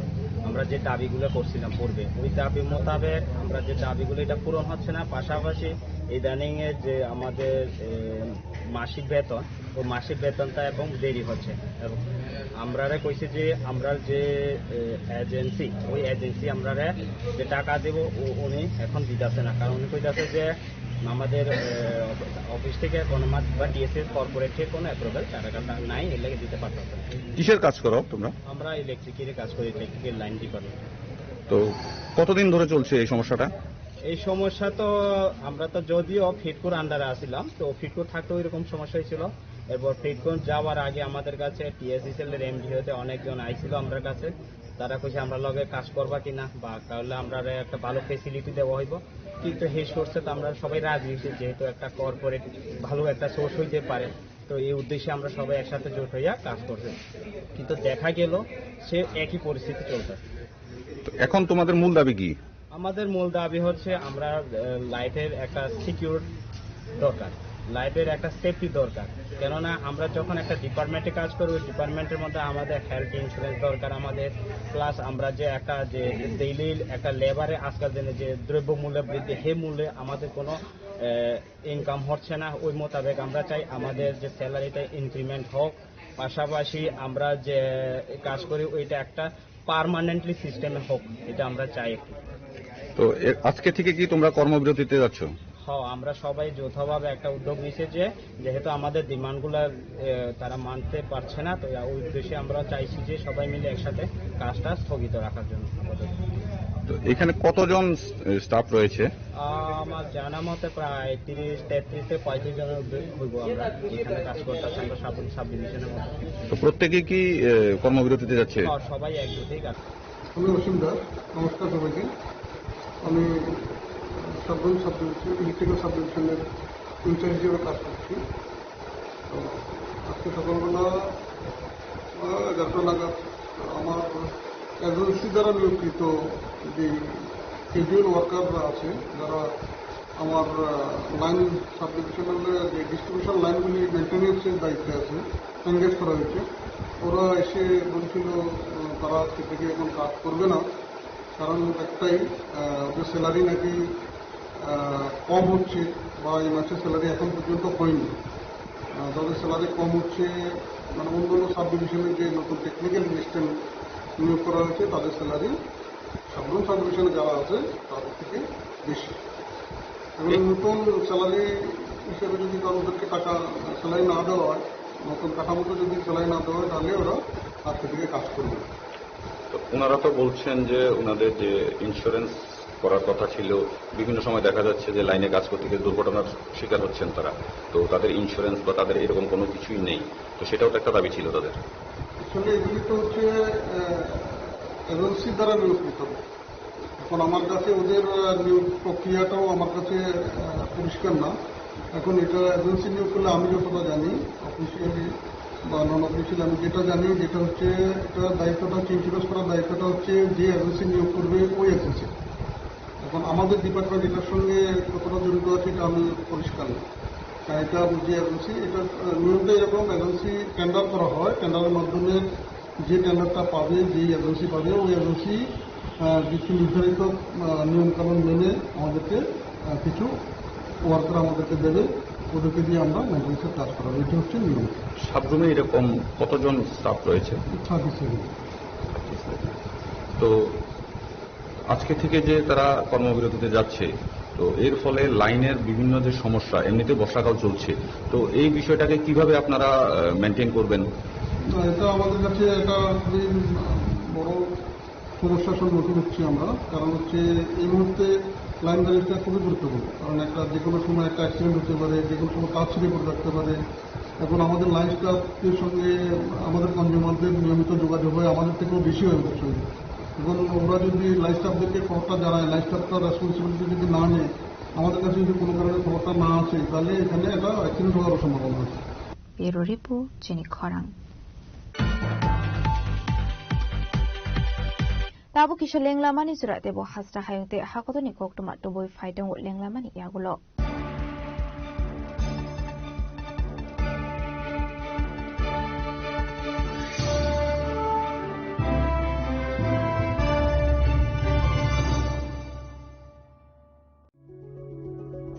আমরা যে দাবিগুলো করছিলাম পূর্বে, ওই দাবি মোতাবেক আমরা যে দাবিগুলো, এটা পূরণ হচ্ছে না। পাশাপাশি ইদানিং এ যে আমাদের, এ, মাসিক বেতন, ও মাসিক বেতনটা এবং দেরি হচ্ছে। এবং আমরারে কইছে যে আমরার যে, এ, এজেন্সি, ওই এজেন্সি আমরারে যে টাকা দেব, ও উনি এখন দিতেছে না, কারণ উনি কইতাছে যে আমাদের, এ, অফিস থেকে কোনো মাত-, বা টিএসএস কর্পোরেট থেকে কোনো অ্যাপ্রুভাল তারা কাছে নাই, এর লাগে দিতে পারতেছে না। কিসের কাজ করো তোমরা? আমরা ইলেকট্রিকের কাজ করি, ইলেকট্রিক্যাল লাইন ডিপার্টমেন্ট। তো কতদিন ধরে চলছে এই সমস্যাটা? এই সমস্যা তো, আমরা তো যদিও ফিডকোর আন্ডারে আছিলাম, তো ফিডকো থাকতেও এরকম সমস্যাই ছিল। এরপর ফিডকো যাওয়ার আগে আমাদের কাছে টিএসএসএল এর এমডি হতে অনেকজন আইছিল আমরার কাছে। তারা কইছে, "আমরা লগে কাজ করবা কিনা, বা তাহলে আমরা একটা ভালো ফেসিলিটি দেওয়া হইব।" কিন্তু সেই সোর্সে তো আমরা সবাই রাজি হয়েছি, যেহেতু একটা কর্পোরেট ভালো একটা সোর্স হইতে পারে, তো এই উদ্দেশ্যে আমরা সবাই একসাথে জোট হইয়া কাজ করছি। কিন্তু দেখা গেল সে একই পরিস্থিতি চলতেছে। তো এখন তোমাদের মূল দাবি কি? আমাদের মূল দাবি হচ্ছে আমরা, আহ, লাইফের একটা সিকিউর দরকার, লাইফের একটা সেফটি দরকার। কেননা আমরা যখন একটা ডিপার্টমেন্টে কাজ করি, ওই ডিপার্টমেন্টের মধ্যে আমাদের হেলথ ইন্স্যুরেন্স দরকার আমাদের, প্লাস আমরা যে একটা, যে ডেইলি একটা লেবারে আজকাল দিনে যে দ্রব্যমূল্য বৃদ্ধি, সেই মূল্যে আমাদের কোনো, আহ, ইনকাম হচ্ছে না। ওই মোতাবেক আমরা চাই আমাদের যে স্যালারিটা ইনক্রিমেন্ট হোক, পাশাপাশি আমরা যে কাজ করি ওইটা একটা পার্মানেন্টলি সিস্টেমে হোক, এটা আমরা চাই একটু। তো এ-, আজকে থেকে কি তোমরা কর্মবিরতিতে যাচ্ছ? হ্যাঁ, আমরা সবাই যৌথভাবে একটা উদ্যোগ নিয়েছি যে যেহেতু আমাদের ডিমান্ডগুলো, এ, তারা মানতে পারছে না, তো ওই উদ্দেশ্যে আমরা চাইছি যে সবাই মিলে একসাথে কাজটা স্থগিত রাখার জন্য আপাতত। তো এখানে কতজন স-, স্টাফ রয়েছে? আহ, আমার জানা মতে প্রায় তিরিশ, তেত্রিশ থেকে পঁয়ত্রিশ জনের উদ্যোগ হইব আমরা, যেখানে কাজ করতেছি আমরা সাব, সাব ডিভিশনের মধ্যে। তো প্রত্যেকে কি, এ, কর্মবিরতিতে যাচ্ছে? হ্যাঁ, সবাই একসাথেই কাজ। আমি অসীম দাস, নমস্কার সবাইকে। আমি Sabroom sub division, electrical sub ডিভিশনের ইনচার্জ হিসেবে কাজ করছি। তো আজকে সকালবেলা, আহ, এগারোটা নাগাদ আমার এজেন্সি দ্বারা নিয়োগকৃত যে ক্যাজুয়াল ওয়ার্কাররা আছে, যারা আমার, আহ, লাইন সাব ডিভিশনাল যে ডিস্ট্রিবিউশন লাইনগুলি মেইনটেনেন্সের দায়িত্বে আছে, এনগেজ করা হয়েছে। ওরা এসে বলছিল, আহ, তারা আজকে থেকে এখন কাজ করবে না, কারণ একটাই, আহ, ওদের স্যালারি নাকি, আহ, কম হচ্ছে বা এই মাসে স্যালারি এখন পর্যন্ত হয়নি। আহ, তাদের স্যালারি কম হচ্ছে, মানে অন্যান্য সাব ডিভিশনে যে নতুন টেকনিক্যাল অ্যাসিস্ট্যান্ট নিয়োগ করা হয়েছে, তাদের স্যালারি সাধারণ সাব ডিভিশনে যারা আছে তাদের থেকে বেশি। এবং নতুন স্যালারি হিসেবে যদি কারোদেরকে টাকা, স্যালারি না দেওয়া হয়, নতুন কাঠামোতে যদি স্যালারি না দেওয়া হয়, তাহলে ওরা আজকে থেকে কাজ করবে না। তো ওনারা তো বলছেন যে ওনাদের যে ইন্স্যুরেন্স করার কথা ছিল, বিভিন্ন সময় দেখা যাচ্ছে যে লাইনে কাজ করতে গিয়ে দুর্ঘটনার শিকার হচ্ছেন তারা, তো তাদের ইন্স্যুরেন্স বা তাদের এরকম কোনো কিছুই নেই, তো সেটাও তো একটা দাবি ছিল তাদের। আসলে এগুলি তো হচ্ছে, আহ, এজেন্সির দ্বারা নিয়োগকৃত। এখন আমার কাছে ওদের, আহ, নিয়োগ প্রক্রিয়াটাও আমার কাছে, আহ, পরিষ্কার না। এখন এটা এজেন্সি নিয়োগ করলে আমি যতটা জানি, অফিসিয়ালি বা নন অফিসিয়ালি, আমি যেটা জানি, যেটা হচ্ছে, এটা দায়িত্বটা হচ্ছে, ইন্স্যুরেন্স করার দায়িত্বটা হচ্ছে যে এজেন্সি নিয়োগ করবে ওই এজেন্সি। এখন আমাদের ডিপার্টমেন্ট এটার সঙ্গে কতটা জড়িত আছে, এটা আমি পরিষ্কার না। কারণ এটা যে এজেন্সি, এটা, আহ, নিয়মটা এরকম, এজেন্সি টেন্ডার করা হয়, টেন্ডারের মাধ্যমে যে টেন্ডারটা পাবে, যেই এজেন্সি পাবে, ওই এজেন্সি, আহ, কিছু নির্ধারিত, আহ, নিয়মকানুন মেনে আমাদেরকে, আহ, কিছু ওয়ার্কার আমাদেরকে দেবে, ওদেরকে দিয়ে আমরা মেইনটেনেন্সের কাজ করাবো। এটা হচ্ছে নিয়ম। সাবরুমে এরকম কতজন স্টাফ রয়েছে? Thirty seven. তো আজকে থেকে যে তারা কর্মবিরতিতে যাচ্ছে, তো এর ফলে লাইনের বিভিন্ন যে সমস্যা, এমনিতে বর্ষাকাল চলছে, তো এই বিষয়টাকে কিভাবে আপনারা, আহ, মেইনটেইন করবেন? না, এটা আমাদের কাছে একটা খুবই বড় সমস্যার সম্মুখীন হচ্ছি আমরা। কারণ হচ্ছে, এই মুহূর্তে লাইন ব্যালেন্সটা খুবই গুরুত্বপূর্ণ, কারণ একটা যে কোনো সময় একটা অ্যাক্সিডেন্ট হতে পারে, যে কোনো সময় তার ছিঁড়ে পড়ে থাকতে পারে। এখন আমাদের লাইন স্টাফের সঙ্গে আমাদের কনজিউমারদের নিয়মিত যোগাযোগ হয়, আমাদের থেকেও বেশি হয় ওদের সঙ্গে। এখন ওরা যদি লাইন স্টাফদেরকে খবরটা জানায়, লাইন স্টাফ তার রেসপন্সিবিলিটি যদি না নেয়, আমাদের কাছে যদি কোনো কারণে খবরটা না আসে, তাহলে এখানে একটা অ্যাক্সিডেন্ট হওয়ারও সম্ভাবনা আছে। Bureau Report, Chini Khorang. Tabuk kisa lenglamani jora tebo hasra hayung tei hakotorni koktwma tubui phai tongo lenglamani yagulo.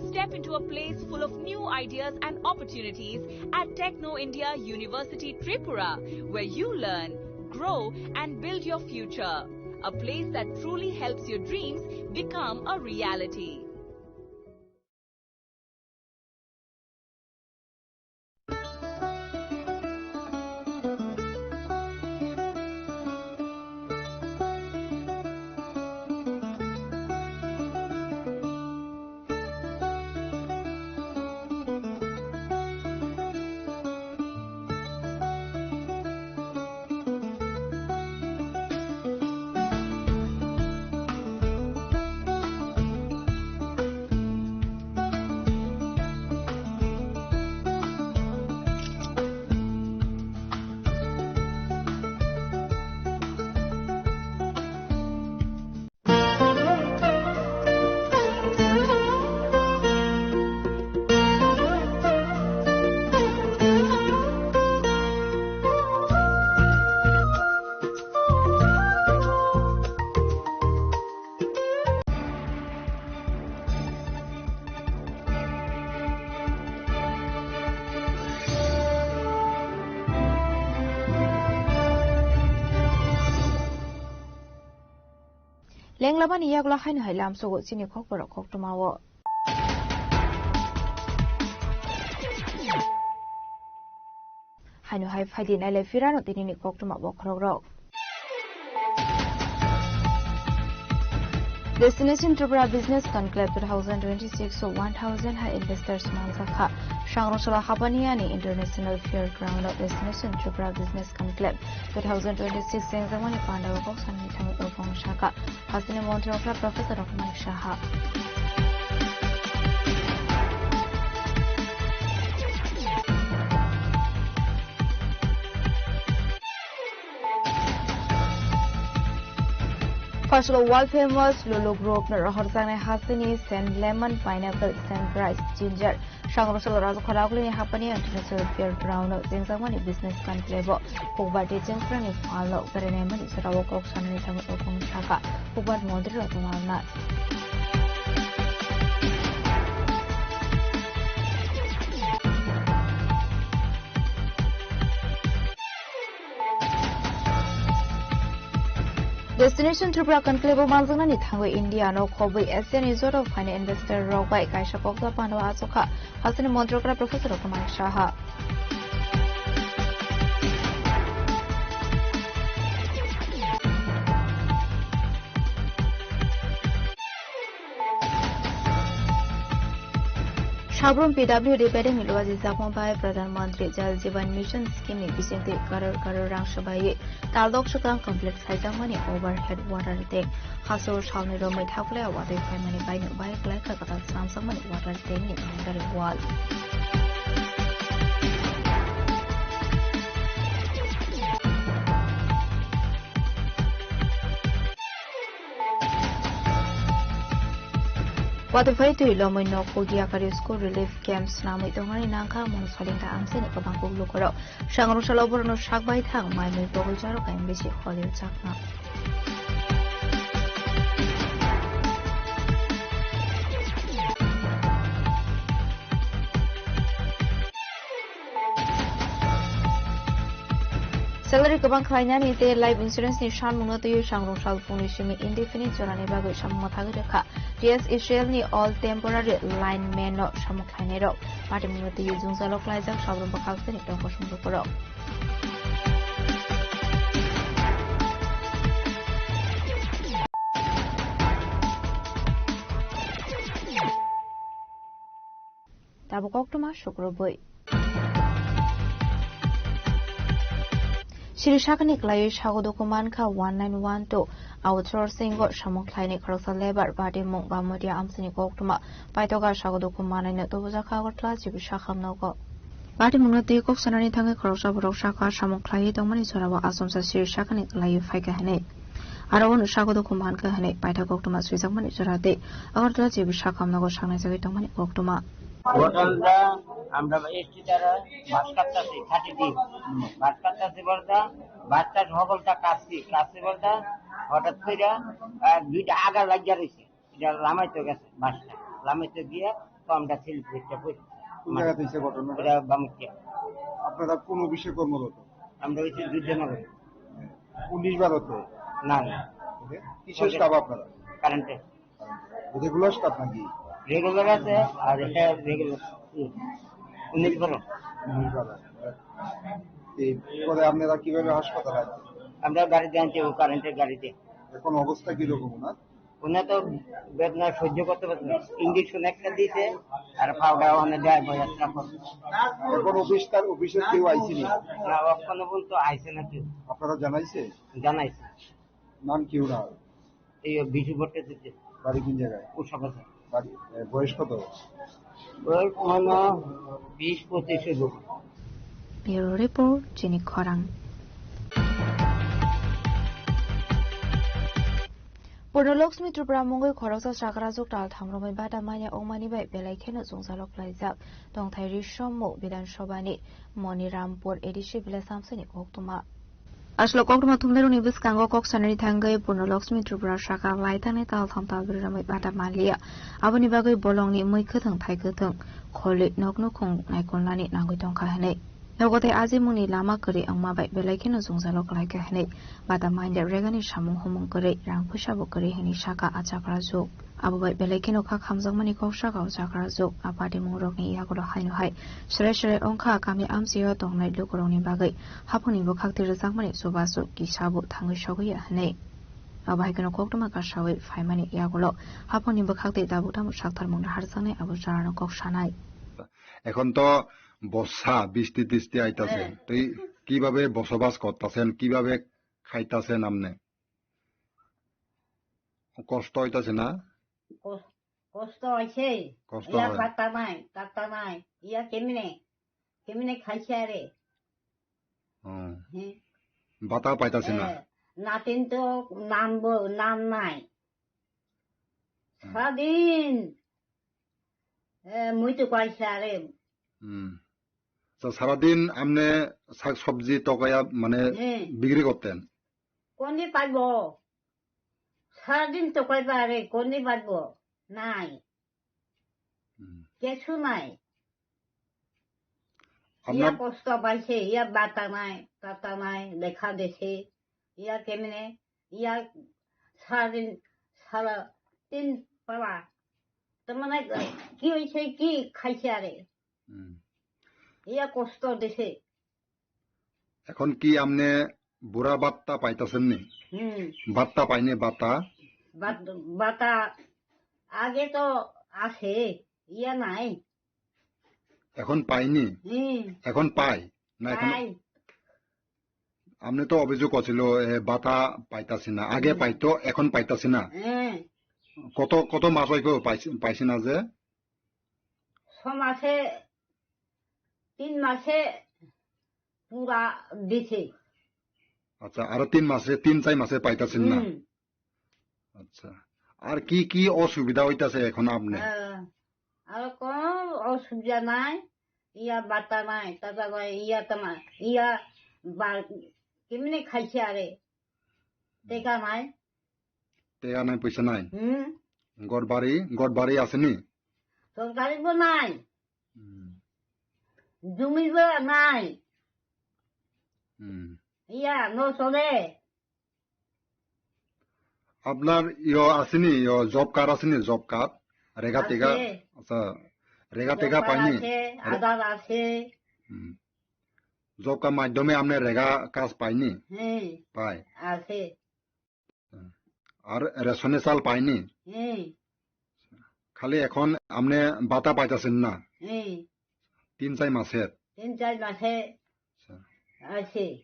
Step into a place full of new ideas and opportunities at Techno India University Tripura, where you learn, grow, and build your future. A place that truly helps your dreams become a reality. Lenglamani yagulo haino hai lamsogo chini khokborok koktwmao. Haino hai phaidi nailai phirano tinini koktwma bokhorokrok. Destination Tripura Business Conclave two thousand twenty-six o one thousand hai investors manjakha. Sangrongsola Hapaniani International Fairground o Destination Tripura Business Conclave two thousand twenty-six chengjakmani pandao kok sanwi thangwi Obong saka. Hasteni Montri Okra Professor Rokmani Saha. Phasolo world famous Lulu Group no rohorjaknai hasteni Saint Lemon Pineapple Saint Grass Ginger. Sangrongsola Rajakhora Agulini Hapani International Fairground o chengjakmani Business Conclave o Bubar tei chengkrangni phalno berai naimani jorao kok sanani thangwi Obong saka Bubar Montri Ratan Lal Nath. Destination Tripura Conclave o manjaknani thangwi India no khobwi Asia ni joto phaini investor rok bai kaisa kokjak pano achukha. Hasteni Montri Okra Professor Rokmani Saha. Sabrum P W D bedengni luajijakma bai Pradhan Mantri Jal Jeevan Mission scheme ni bisingtwi karor karor rang swbaiwi taldok swkang complete saijakmani overhead water tank hasao salni romwi thaklai watwi phaimani baino bai kwlai kha kwtal swnamjakmani water tank ni boundary wall. Watwi phai twi lomwi nok Kogi Akari School Relief Camp swnamwi tongmani nangkha Mungsaling ta amchaini kwbang kuk lukurok. Sangrung salo borokno sak bai thang mai mui pogwi jarok kain bisi holi chakna. Salary kwbang khlainani tei life insurance ni sanmungno twiwi Sangrung sal phungni simi indefinite jorani bagwi samung mwthagwi rwkha. T S Israel ni all temporary lineman no samung khlainairok. Patimungno twiwi jwngjalo klaijak Sabrum bwkhak sini tongkosong lukurok. Tabuk koktwma sukrubwi. Siri sakani kwlaiwi sago dukhu mankha one nine one two outsourcing o samung khlaini khoroksa labour party mung Bamudia amsini koktwma paitoga sago dukhu manwino tubujakha Agartala G B sakhamnogo. Party mungno twi kok sanani thangwi khoroksa borok sakha samung khlaiwi tongmani jorao achomsa siri sakani kwlaiwi phaikha hinwi. Aro ono sago dukhu mankha hinwi paithak koktwma swijakmani jora tei Agartala G B sakhamnogo sangnai jagwi tongmani koktwma. হোটেলটা আমরা এসছি তারা ভাত খাচ্ছি খাটি দিন ভাত খাচ্ছি বলতে ভাতটা হবলটা কাচ্ছি কাচ্ছি বলতে হঠাৎ করে আহ, দুইটা আগা লাগিয়া রয়েছে এটা লামাইতে গেছে বাসটা লামাইতে গিয়ে তো আমরা সিল ফিটটা করি কোন জায়গাতে হয়েছে ঘটনাটা? এটা বামুকিয়া আপনারা কোন অফিসে কর্মরত? আমরা হচ্ছে দুর্জনগর। পুলিশ ভারত? না না। ওকে। কিসের ওকে। স্টাফ আপনারা? কারেন্টের। রেগুলার স্টাফ নাকি? রেগুলার আছে আর এটা রেগুলার উনিশ বারো। উনিশ বারো। এই পরে আপনারা কিভাবে হাসপাতালে আসছেন? আমরা গাড়িতে আনছি ও কারেন্টের গাড়িতে। এখন অবস্থা কিরকম ওনার? উনি তো বেদনা সহ্য করতে পারছে না। ইঞ্জেকশন একটা দিছে আর পাউডার ওখানে দেয় বই একটা করে। এখন অফিস তার অফিসের কেউ আইসেনি? না, এখনো পর্যন্ত আইছে না কেউ। আপনারা জানাইছে? জানাইছে। নাম কি ওনার? এই বিশু ভট্টাচার্য। বাড়ি কোন জায়গায়? উষাবাজার। বাড়ি, এ, বয়স কত? বয়স মনে হয় বিশ পঁচিশ হইব। Bureau report, Chini Khorang. Purno Lakshmi Tripura mungwi khoroksa chakrajwk tal thamrwmwi bata manya wngmani bai belai kheno chwngsalok klaijak. Tongthai Risommo Bidhan Sabhani Monirampur A D C village samsini koktwma. Aswk koktwma thumnairokni bwskango kok sanani thangwi Purno Lakshmi Tripura saka lai thangni tal tham tal brwi romwi bata manliya. Aboni bagwi bolongni mui kwthwng thai kwthwng kholi nokno khung naikolnani nangwi tongkha hinwi. Nogo tei ajimungni lama kwrwi wngma bai belai kheno jwngjalo kwlaikha hinwi bata manya regani samung humung kwrwi rang phuisa bo kwrwi hinwi saka a chakrajwk. Abo bai belai kheno kha khamjakmani kok saka o chakrajwk a patimungrokni yagulo haino hai serai serai wngkha kami amchaio tongnai lukurokni bagwi haphangni bwkhak twi rwjakmani chubachu kisa bo thangwi sogwi ya hinwi. Abo hai kheno koktwma kasawi phaimani yagulo haphangni bwkhak twi tabuk tamo saktharmung naharjaknai abo charano kok sanai. এখন তো বর্ষা, বৃষ্টি টিষ্টি আইতাছে। হ্যাঁ। তো এই কিভাবে বসবাস করতেছেন, কিভাবে খাইতাছেন আপনি? কষ্ট হইতাছে না? কস-, কষ্ট হইছে। কষ্ট ইয়া হয়। পাতা নাই, পাতা নাই। ইয়া কেমনে? কেমনে খাইছে আরে? হুম। হ্যাঁ। বাতা পাইতাছে না? হ্যাঁ। নাতিন তো নাম ব-, নাম নাই। হুম। সারাদিন, এ, মুই তো কইছে আরে। হুম। তো সারাদিন আপনি শাক সবজি টকাইয়া মানে হ্যাঁ। বিক্রি করতেন? কোনদি পাইব? সারাদিন তো কইবা রে, কোনদি পাইব? নাই। হুম। কিছু নাই। ইয়া আপনার কষ্ট পাইছে, ইয়া বাতা নাই, তাতা নাই, দেখা দেছে, ইয়া কেমনে, ইয়া সারাদিন, সারা দিন পালা। তো মানে কি হইছে, কি খাইছে আরে? হুম। ইয়া কষ্ট দেছে। এখন কি আপনি বুড়া ভাত্তা পাইতাছেন নি? হুম। ভাত্তা পাইনি, ভাত্তা? ভাত-, ভাতা আগে তো আছে, ইয়া নাই। এখন পায়নি? হুম। এখন পায়? না, এখন পায়। আপনি তো অভিযোগ করছিল, এ, ভাতা পাইতাছি না। আগে হুম। পাইতো, এখন পাইতাছি না। হ্যাঁ। কত, কত মাস হইব পাইছি, পাইছি না যে? ছ মাসে, তিন মাসে পুরা দিছে। আচ্ছা, আরো তিন মাসে, তিন চার মাসে পাইতাছেন না? হুম। আচ্ছা, আর কি কি অসুবিধা হইতাছে এখন আপনি? হ্যাঁ, আর কোনো অসুবিধা নাই, ইয়া বাতা নাই, টাকা নাই, ইয়া তামা, ইয়া বা-, কেমনে খাইছে আরে, হুম। টেকা নাই। টেকা নাই, পয়সা নাই? হুম। ঘর বাড়ি, ঘর বাড়ি আছেনি? সরকারি তো নাই। হুম। জমি তো নাই। হুম। ইয়া, ন চলে। আপনার ইয়ো আছেনি, ইয়ো জব কার্ড আছেনি, জব কার্ড? রেগা টেগা? আছে। আচ্ছা, রেগা জব টেগা কার্ড পাইনি? আছে, রে- আধার আছে। হুম। জব কার্ড মাধ্যমে আপনি রেগা কাজ পাইনি? হ্যাঁ। পাই। আছে। আর রেশনে চাল পাইনি? হ্যাঁ। খালি এখন আপনি ভাতা পাইতাছেন না? হ্যাঁ। তিন চার মাসের? তিন চার মাসে আচ্ছা। আছে।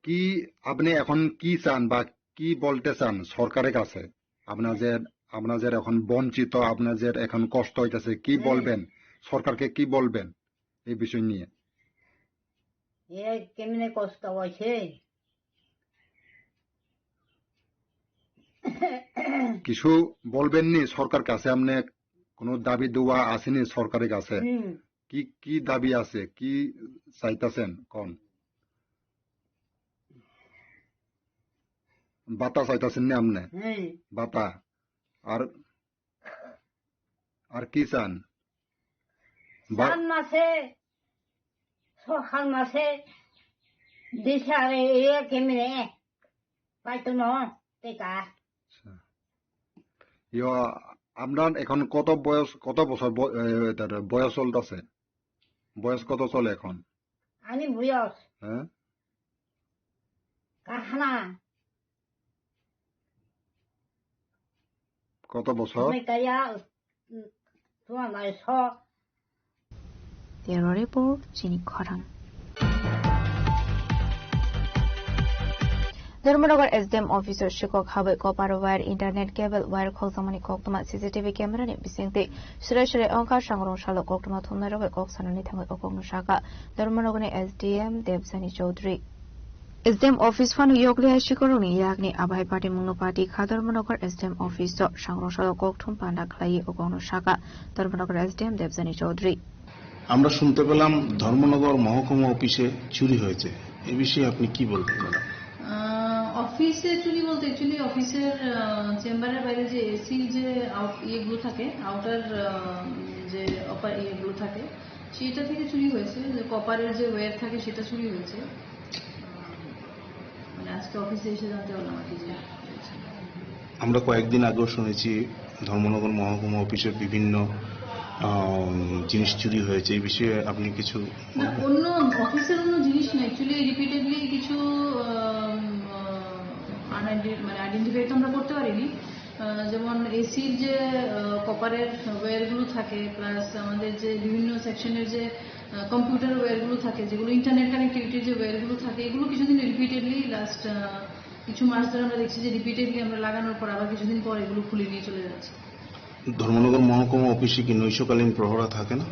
কি আপনি এখন কি চান বা কি বলতে চান সরকারের কাছে? আপনাদের, আপনাদের এখন বঞ্চিত, আপনাদের এখন কষ্ট হইতাছে, কি হুম। বলবেন? সরকারকে কি বলবেন এই বিষয় নিয়ে? এ কেমনে কষ্ট হইছে? কিছু বলবেননি সরকার কাছে? আপনি কোনো দাবি দেওয়া আছেনি সরকারের কাছে? হুম। কি, কি দাবি আছে? কি চাইতাছেন কোন? ভাতা চাইতাছেন নি আপনি? হুম। ভাতা। আর, আর কি চান? বা- সাত মাসে, ছয় মাসে দিছে আরে, এ কেমনে? পাইতো না, টেকা। আচ্ছা। ইয়ো, আপনার এখন কত বয়স, কত বছর ব-, এ, এটার বয়স চলতেছে? বয়স কত চলে এখন? আমি বয়স? হ্যাঁ? কাহানা? কত বছর? তুমি কায়া, উম, তোমার নয় শ। Bureau Report, Chini Khorang. Dharmanagar S D M office o sikok habai copper wire, internet cable wire khokjakmani koktwma C C T V camera ni bisingtwi srai srai ongkha sangrong salo koktwma thumnairok bai kok sanani thangwi o kokno saka Dharmanagar ni S D M Debjani Chowdhury. S D M office phano yokli hai sikorokni yakni abai patimungno pati kha Dharmanagar S D M office o sangrong salo kokthum panda khlaiwi o kokno saka Dharmanagar S D M Debjani Chowdhury. আমরা শুনতে পেলাম ধর্মনগর মহকুমা অফিসে চুরি হয়েছে, এ বিষয়ে আপনি কি বলবেন, ম্যাডাম? আহ, অফিসে চুরি বলতে অ্যাকচুয়ালি অফিসের, আহ, চেম্বারের বাইরে যে এসি যে আউট-, ইয়েগুলো থাকে, আউটার, আহ, যে অপার ইয়েগুলো থাকে, সেটা থেকে চুরি হয়েছে। যে কপারের যে ওয়্যার থাকে, সেটা চুরি হয়েছে। আহ, মানে, আজকে অফিসে এসে জানতে পারলাম আর কি যে হয়েছে। আমরা কয়েকদিন আগেও শুনেছি ধর্মনগর মহকুমা অফিসের বিভিন্ন, আহ, জিনিস চুরি হয়েছে, এই বিষয়ে আপনি কিছু না, বলবেন? অন্য অফিসের অন্য জিনিস না, অ্যাকচুয়ালি রিপিটেডলি কিছু, আহ, আহ, আনআইডেন্টি-, মানে, আইডেন্টিফাই তো আমরা করতে পারিনি। আহ, যেমন এসির যে, আহ, কপারের ওয়্যারগুলো থাকে, প্লাস আমাদের যে বিভিন্ন সেকশনের যে, আহ, কম্পিউটার ওয়্যারগুলো থাকে, যেগুলো ইন্টারনেট কানেক্টিভিটির যে ওয়্যারগুলো থাকে, এগুলো কিছুদিন রিপিটেডলি লাস্ট, আহ, কিছু মাস ধরে আমরা দেখছি যে রিপিটেডলি আমরা লাগানোর পর আবার কিছুদিন পর এগুলো খুলে নিয়ে চলে যাচ্ছে। ধর্মনগর মহকুমা অফিসে কি নৈশকালীন প্রহরা থাকে না?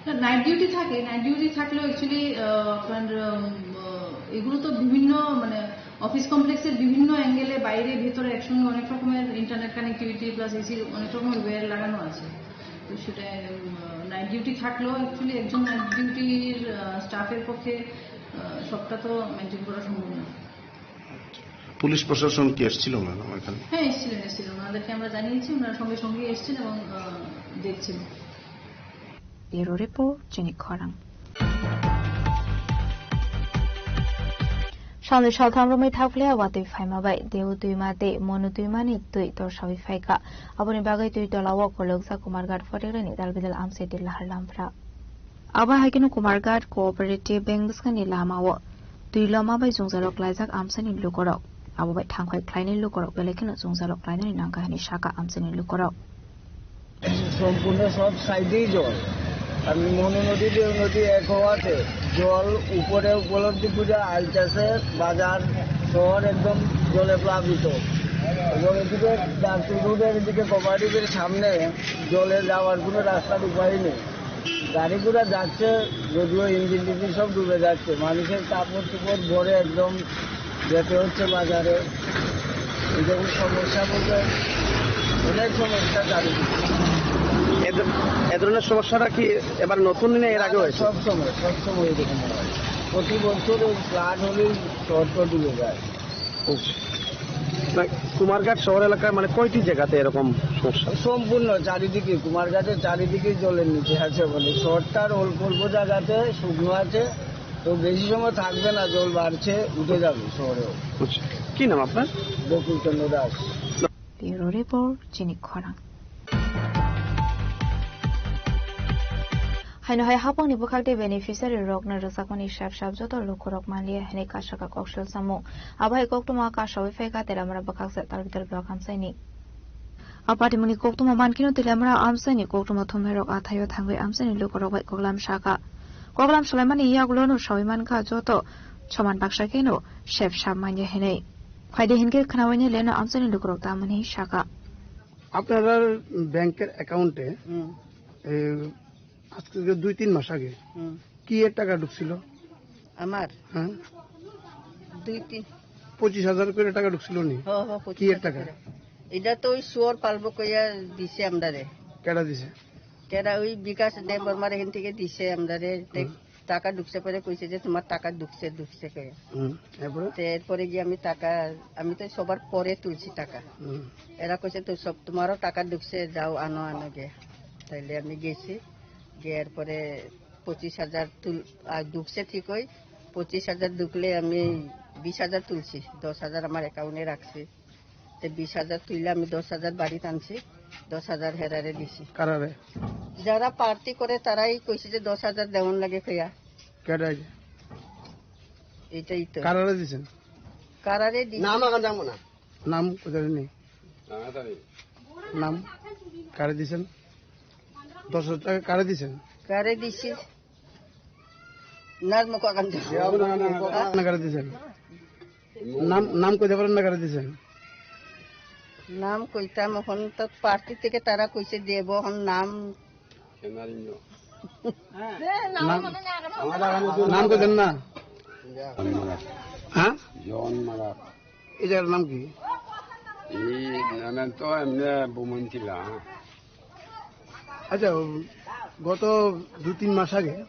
না, নাইট ডিউটি থাকে। নাইট ডিউটি থাকলেও অ্যাকচুয়ালি, আহ, আপনার, উম, আহ, এগুলো তো বিভিন্ন, মানে, অফিস কমপ্লেক্সের বিভিন্ন অ্যাঙ্গেলে বাইরে ভেতরে একসঙ্গে অনেক রকমের ইন্টারনেট কানেক্টিভিটি প্লাস এসির অনেক রকমের ওয়্যার লাগানো আছে। তো সেটা, উম, নাইট ডিউটি থাকলেও অ্যাকচুয়ালি একজন নাইট ডিউটির, আহ, স্টাফের পক্ষে, আহ, সবটা তো মেনটেন করা সম্ভব না। পুলিশ প্রশাসন কি এসেছিল, ম্যাডাম, এখানে? হ্যাঁ, এসেছিলেন, এসেছিলেন। ওনাদেরকে আমরা জানিয়েছি, ওনারা সঙ্গে সঙ্গেই এসেছেন এবং, আহ, দেখছেন। Bureau Report, Chini Khorang. Salni saltham romwi thakphliya watwi phaima bai Deu Twima tei Monu Twimani twi torsawi phaikha. Aboni bagwi twi tolao kolokjak Kumarghat photikrani dalbidal amchaitwi lahar lampra. Abo hai kheno Kumarghat Cooperative Bank bwskangni lamao twi loma bai jwngjalo klaijak amchaini lukurok. Abo bai thangkhai khlainai lukurok belai kheno jwngjalo klainani nangkha hwnwi sakha amchaini lukurok. সম্পূর্ণ সব সাইডেই জল। আমি মনু নদী, দেও নদী এক হওয়াতে জল উপরে উপলব্ধি করে আইতাছে, বাজার শহর একদম জলে প্লাবিত। এবং এদিকে ডাকসু রোডের এদিকে কোপারেটিভের সামনে জলে যাওয়ার কোনো রাস্তার উপায় নেই। গাড়ি ঘোড়া যাচ্ছে, যদিও ইঞ্জিন টিঞ্জিন সব ডুবে যাচ্ছে, মানুষের কাপড় চোপড় ভরে একদম যেতে হচ্ছে বাজারে। এই রকম সমস্যা বলতে অনেক সমস্যা চারিদিকে। এ ধ-, এ ধরনের সমস্যাটা কি এবার নতুন না এর আগে হয়েছে? সব সময়, সব সময় এরকম হয়। প্রতি বছর ওই ফ্লাড হলেই শহর তো ডুবে যায়। ও। না, কুমারঘাট শহর এলাকায় মানে কয়টি জায়গাতে এরকম সমস্যা? সম্পূর্ণ চারিদিকে, কুমারঘাটের চারিদিকে জলের নিচে আছে, মানে শহরটার অল্প অল্প জায়গাতে শুকনো আছে, তো বেশি সময় থাকবে না, জল বাড়ছে, উঠে যাবে শহরেও। আচ্ছা, কি নাম আপনার? বকুল চন্দ্র Das. Bureau Report, Chini Khorang. Haino hai hapangni bwkhak de beneficiary rokno rwjakmani sep sep joto lukurok manliya hinwi kasaka koksil samung. Abo hai koktwma kasawi phaikha Telamra bwkhaksa Talbital block amchaini. A patimuni koktwma mankino Telamra amchaini koktwma thumnairok athaio thangwi amchaini lukurok bai koklam saka. Koklam salaimani yagulono sawi mankha joto soman baksa kheno sep sap manya hinwi. Phaide hinkhe khnawaini leno amchaini lukurok tamani saka. আপনার ব্যাংকের অ্যাকাউন্টে, হুম। এ, আজকে যে দুই তিন মাস আগে হুম। কি এর টাকা ঢুকছিল? আমার? হ্যাঁ। দুই তিন। পঁচিশ হাজার করে টাকা ঢুকছিল নি? হ, হ, কি এর পঁচিশ হাজার টাকা? করে। এটা তো ওই শুয়োর পালবো কইয়া দিছে আমরারে। কেডা দিছে? কেডা ওই বিকাশ দেববর্মার এখান থেকে দিছে আমরারে। তে হুম। টাকা ঢুকছে পরে কইছে যে, "তোমার টাকা ঢুকছে, ঢুকছে," কইয়া। হুম, এরপরে? তো এরপরে গিয়ে আমি টাকা, আমি তো সবার পরে তুলছি টাকা। হুম। এরা কইছে, "তো সব তোমারও টাকা ঢুকছে, যাও আনো, আনো গিয়ে।" তাইলে আমি গেছি, গিয়ে এরপরে পঁচিশ হাজার তুল-, আর ঢুকছে ঠিকই, পঁচিশ হাজার ঢুকলে আমি বিশ হাজার তুলছি, দশ হাজার আমার অ্যাকাউন্টে রাখছি। তে বিশ হাজার তুইলে আমি দশ হাজার বাড়িত আনছি, দশ হাজার হেরারে দিছি। কারারে? যারা প্রার্থী করে তারাই কইছে যে দশ হাজার দেওয়ান লাগে কইয়া। কেডা? এটাই তো। কারারে দিছেন? কারারে দিছি। নাম আগান জানবো না। নাম কোথায় নেই? নাম কারে দিছেন? দশ হাজার টাকা কারে দিছেন? কারে দিছি? নাম মুখ আগান জানবো না। না, কারে দিছেন? নাম, নাম কইতে পারেন না, কারে দিছেন? নাম কইতাম, এখন তো প্রার্থী থেকে তারা কইছে দেব, এখন নাম নাম, নাম কইতেন না? হ্যাঁ? জন মারা। এই জায়গার নাম কি? এই নামে তো এমনি বুমন ছিল, হ্যাঁ। আচ্ছা, গত দু তিন মাস আগে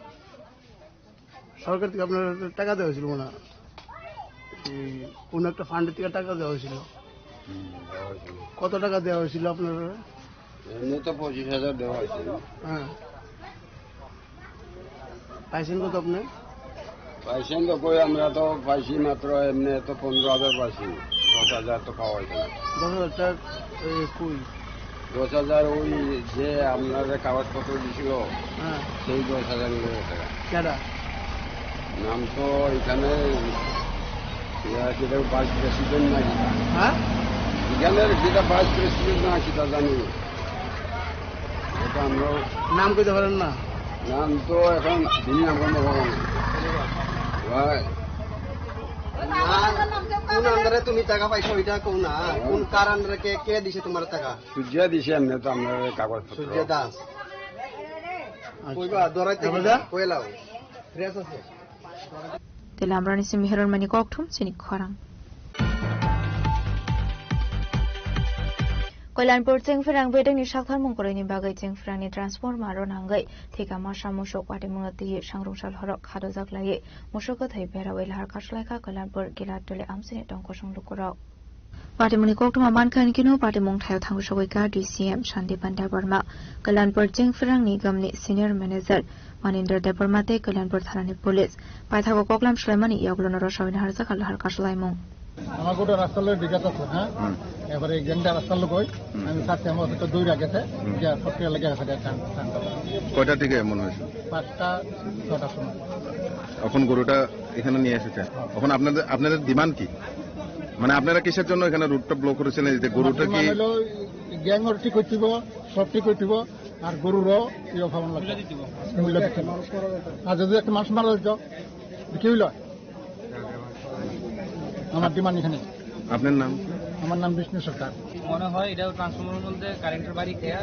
সরকার থেকে আপনার টাকা দেওয়া হয়েছিল মনে হয়, এই কোনো একটা ফান্ড থেকে টাকা দেওয়া হয়েছিল। হুম, দেওয়া হয়েছিল। কত টাকা দেওয়া হয়েছিল আপনার? এমনি তো পঁচিশ হাজার দেওয়া হয়েছিল। হ্যাঁ। পাইছেন কত আপনি? পাইছেন তো কই, আমরা তো পাইছি মাত্র এমনি তো পনেরো হাজার পাইছি, দশ হাজার তো পাওয়া হয়েছে না। দশ হাজার টাকা, এ, কই? দশ হাজার ওই যে আপনাদের কাগজপত্র দিছিল, হ্যাঁ। সেই দশ হাজার টাকা। কেডা? নাম তো এখানে, ইয়া, সেটা ভাইস প্রেসিডেন্ট না কিতা। হ্যাঁ? এখানের যেটা ভাইস প্রেসিডেন্ট না কিতা জানি। এটা আমরা নাম কইতে পারেন না? নাম তো এখন দিন নাম বন্ধ করেন। ভাই। না, কোন আন্ডারে তুমি টাকা পাইছো, এটা কও না। কোন কার আন্ডারে কে, কে দিছে তোমার টাকা? সুজিয়া দিছে এমনি তো আমরা কাগজপত্র। সুজিয়া দাস। আচ্ছা। কইবা, দরাইতে দাদা? কইলাও। ফ্রেশ আছে। Telamrani simi Herormani kokthum chini khorang. Koilanpur Chengphrang bedekni saktharmung kwrwini bagwi Chengphrangni transformer-o nangwi thika masa musuk patimungno twiwi sangrungsal horok khadojak laiwi musuk kwthwi berawi lahar kaslaikha Koilanpur Gilatuli amchini tongkosong lukurok. Patimungni koktwma mankha hinkhe no patimung thaio thangwi sogwi kha D C M Sandipan Debbarma, Kalyanpur Chengphrangni gamni senior manager Manindra Debbarma tei Kalyanpur thanani police. Paithago koklam swlaimani yagulono rwsawino harjak lahar kasulaimung. আমার গোটা রাস্তা লগে বিঘাত আছে, হ্যাঁ? হুম। এবারে এই গ্যাংটা রাস্তার লোক ওই, হুম। আমি থাকতে আমার হয়তো দুই রাখেছে, হুম। যা সত্যি লেগে গেছে, এটা টান, টান। কয়টা থেকে এমন হয়েছে? পাঁচটা ছটার সময়। এখন গরুটা এখানে নিয়ে এসেছে। এখন আপনাদের, আপনাদের ডিমান্ড কি? মানে আপনারা কিসের জন্য এখানে রুটটা ব্লক করেছিলেন? এই যে গরুটা কি আমার ডিমান্ড হলো গ্যাং ও ঠিক করতে হইব, সব ঠিক করতে হইব, আর গরুরও ইয়ে ভাবন লাগবে, মূল্য দিতে হইব। আর যদি একটা মানুষ মারা যেত, কি হইল? আমার ডিমান্ড এখানে। আপনার নাম? আমার নাম বিষ্ণু সরকার। মনে হয় এটা ট্রান্সফরমার মধ্যে কারেন্টের বাড়ি খেয়ে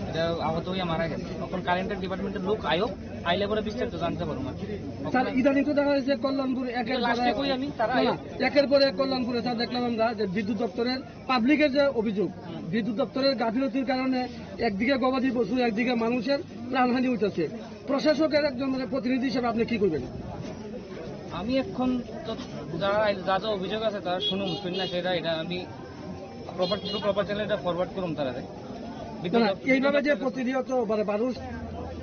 এটা আহত হয়ে মারা গেছে। এখন কারেন্টের ডিপার্টমেন্টের লোক আয়োগ, আইলে পরে বিস্তারিত জানতে পারবো আর কি। স্যার, ইদানিং তো দেখা যাচ্ছে কল্যাণপুর একের পর লাস্টে এক, কই আমি, তারা না, না, আয়োগ। একের পর এক কল্যাণপুরে স্যার দেখলাম আমরা যে বিদ্যুৎ দপ্তরের পাবলিকের যে অভিযোগ, বিদ্যুৎ দপ্তরের গাফিলতির কারণে একদিকে গবাদি পশু, একদিগে মানুষের প্রাণহানি হইতেছে। প্রশাসকের একজন, মানে, প্রতিনিধি হিসেবে আপনি কি করবেন? আমি এখন তো যারা, যা যা অভিযোগ আছে তারা শুনুন, শুন না সেটা, এটা আমি প্রপার, থ্রু প্রপার চ্যানেল এটা ফরওয়ার্ড করুন তারা। না, না, এইভাবে যে প্রতিনিয়ত, মানে, মানুষ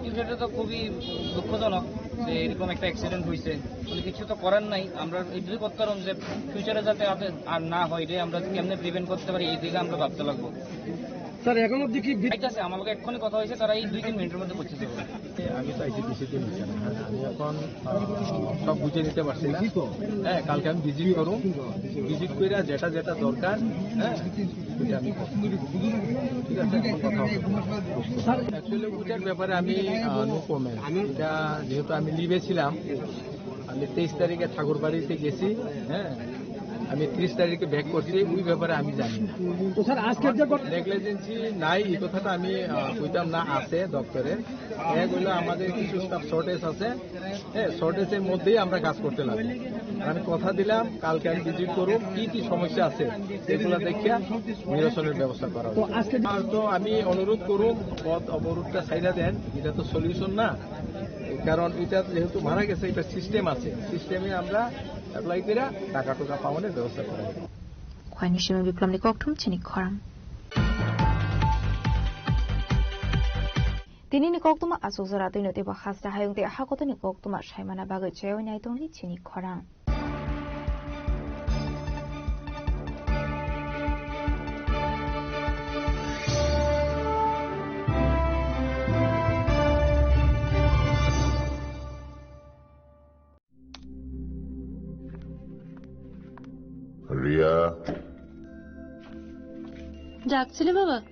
কিন্তু এটা তো খুবই দুঃখজনক যে এরকম একটা অ্যাক্সিডেন্ট হয়েছে। মানে, কিছু তো করার নাই। আমরা এইটুকুই করতে পারলাম যে ফিউচারে যাতে আর, আর না হয়, এটা আমরা কেমনে প্রিভেন্ট করতে পারি, এই দিকে আমরা ভাবতে লাগবো। স্যার, এখন অবধি কি বি- ঠিক আছে, আমার লগে এক্ষুনি কথা হয়েছে, তারা এই দুই তিন মিনিটের মধ্যে পৌঁছে যাবে। আমি তো আইসি বেশি দিন হচ্ছে না। হ্যাঁ, আমি এখন, আহ, সব বুঝে নিতে পারছি না। হ্যাঁ, কালকে আমি ভিজিট করুম, ভিজিট করে যেটা যেটা দরকার, হ্যাঁ, ওইটা আমি করবো। ঠিক আছে, এখন কথা হবে। স্যার, অ্যাকচুয়ালি ওইটার ব্যাপারে আমি, আহ, নো কমেন্ট। এটা যেহেতু আমি লিভে ছিলাম, আমি তেইশ তারিখে ঠাকুর বাড়িতে গেছি, হ্যাঁ, আমি ত্রিশ তারিখে ব্যাক করছি, ওই ব্যাপারে আমি জানি না। তো স্যার, আজকের যে ঘট- নেগলিজেন্সি নাই, এই কথাটা আমি, আহ, কইতাম না, আছে দপ্তরে। এক হইলো আমাদের কিছু স্টাফ শর্টেজ আছে, হ্যাঁ, শর্টেজের মধ্যেই আমরা কাজ করতে লাগবো। আর আমি কথা দিলাম, কালকে আমি ভিজিট করুম, কি কি সমস্যা আছে সেগুলো দেখিয়া নিরসনের ব্যবস্থা করা হবে। তো আজকে আর তো আমি অনুরোধ করুম, পথ অবরোধটা ছাইড়া দেন, এটা তো সলিউশন না। কারণ এটা যেহেতু মারা গেছে, এটা সিস্টেম আছে, সিস্টেমে আমরা অ্যাপ্লাই করে টাকা টুকা পাওয়ানোর ব্যবস্থা করা হবে। Khwaini Simi Biklamni kokthum chini khorang. Tinini koktuma aswk jora twino teibo hasta hayung tei hakotoni koktuma saimana bagwi chaywi naitongni chini khorang. Riya. ডাকছিলে বাবা?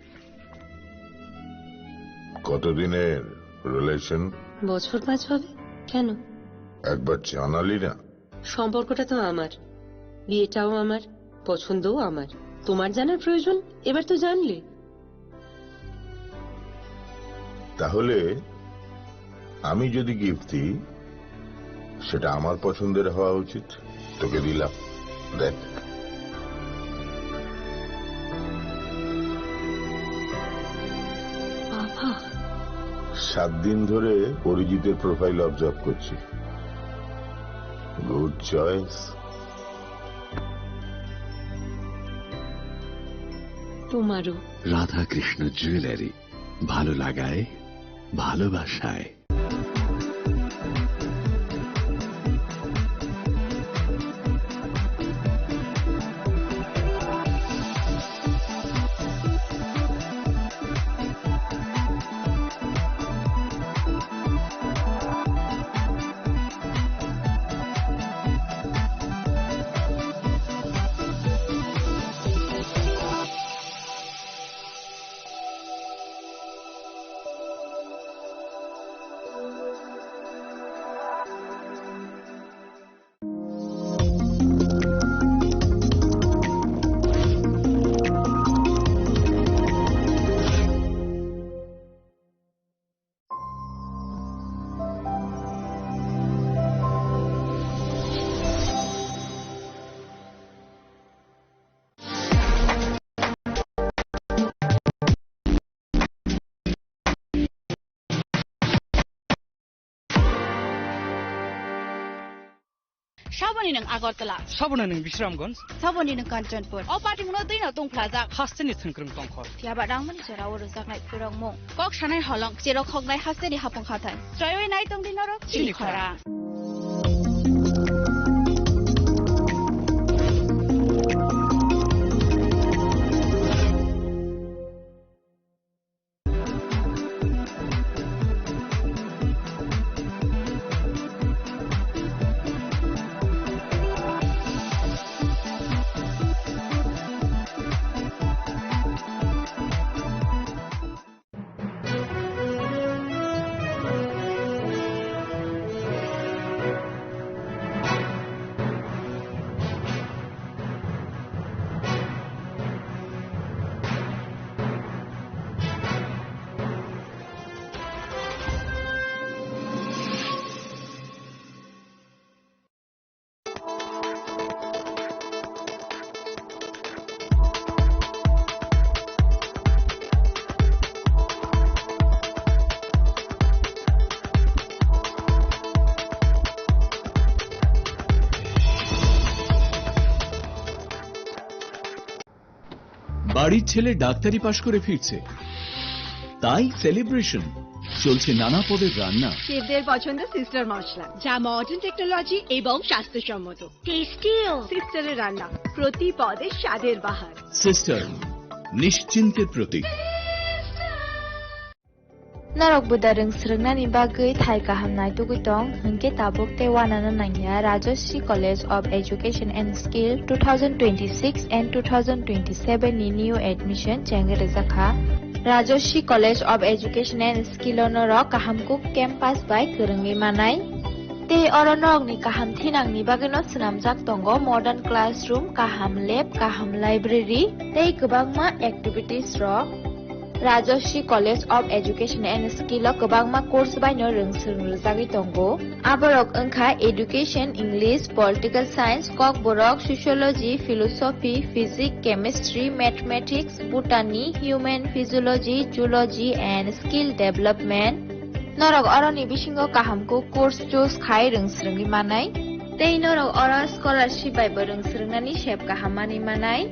কতদিনের রিলেশন? বছর পাঁচ হবে। কেন? একবার জানালি না। সম্পর্কটা তো আমার, বিয়েটাও আমার, পছন্দও আমার। তোমার জানার প্রয়োজন? এবার তো জানলে। তাহলে আমি যদি গিফট দিই, সেটা আমার পছন্দের হওয়া উচিত। তোকে দিলাম, দেখ। বাবা। সাত দিন ধরে অরিজিতের প্রোফাইল অবজার্ভ করছি। Good choice. তোমারও। রাধাকৃষ্ণ জুয়েলারি, ভালো লাগায়, ভালোবাসায়। Saboni nwng Agartala. Saboni nwng Bisramganj. Saboni nwng Kanchanpur. O party muno twi no tongphlajak. Hasteni thwngkwrwng tongkhor. Phiya ba rangmani jora o rwjaknai phwrwngmung. Kok sanai holong, cherok hoknai hasteni hapung hathai. Choiwi nai tongdi norok chini khorang. বাড়ির ছেলে ডাক্তারি পাশ করে ফিরছে, তাই সেলিব্রেশন। চলছে নানা পদের রান্না। শেফদের পছন্দ সিস্টার মশলা, যা মডার্ন টেকনোলজি এবং স্বাস্থ্যসম্মত। টেস্টিও। সিস্টারের রান্না, প্রতি পদে স্বাদের বাহার। সিস্টার, নিশ্চিন্তের প্রতীক। Norok buda rwng swrwngnani bagwi thai kaham naitugwi tong, hwnkhe tabuk tei uanano nangya Rajashree College of Education and Skill two thousand twenty-six and two thousand twenty-seven ni new admission chengwi rwjakha. Rajashree College of Education and Skill o norok kaham kuk campus bai kwrwngwi manai. Tei oro norokni kaham thinangni bagwino swnamjak tongo modern classroom, kaham lab, kaham library tei kwbangma activities rok. Rajashree College of Education and Skill o kwbangma course baino rwng swrwng rwjagwi tongo. Aborok wngkha Education, English, Political Science, Kokborok, Sociology, Philosophy, Physics, Chemistry, Mathematics, Botany, Human Physiology, Zoology and Skill Development. Norok oroni bisingo kaham kuk course choose khai rwng swrwngwi manai. Tei norok oro scholarship bai bo rwng swrwngnani sep kaham manwi manai.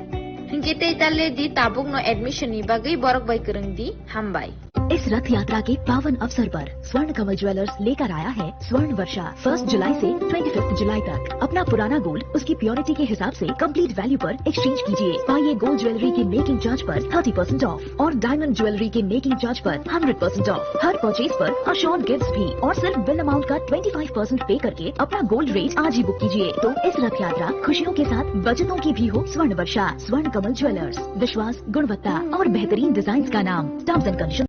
Hinkhe tei ta le di, tabukno admission ni bagwi borok bai kwrwng di. Hambai. इस रथ यात्रा के पावन अवसर पर स्वर्ण कमल ज्वेलर्स लेकर आया है स्वर्ण वर्षा। फर्स्ट जुलाई से ट्वेंटी फिफ्थ जुलाई तक अपना पुराना गोल्ड उसकी प्योरिटी के हिसाब से कंप्लीट वैल्यू पर एक्सचेंज कीजिए। पाइए गोल्ड ज्वेलरी के मेकिंग चार्ज पर थर्टी परसेंट ऑफ और डायमंड ज्वेलरी के मेकिंग चार्ज पर हंड्रेड परसेंट ऑफ। हर परचेज पर अश्योर्ड गिफ्ट्स भी और सिर्फ बिल अमाउंट का ट्वेंटी फ़ाइव परसेंट पे करके अपना गोल्ड रेट आज ही बुक कीजिए। तो इस रथ यात्रा खुशियों के साथ बचतों की भी हो स्वर्ण वर्षा। स्वर्ण कमल ज्वेलर्स, विश्वास, गुणवत्ता और बेहतरीन डिजाइन का नाम। Terms and condition.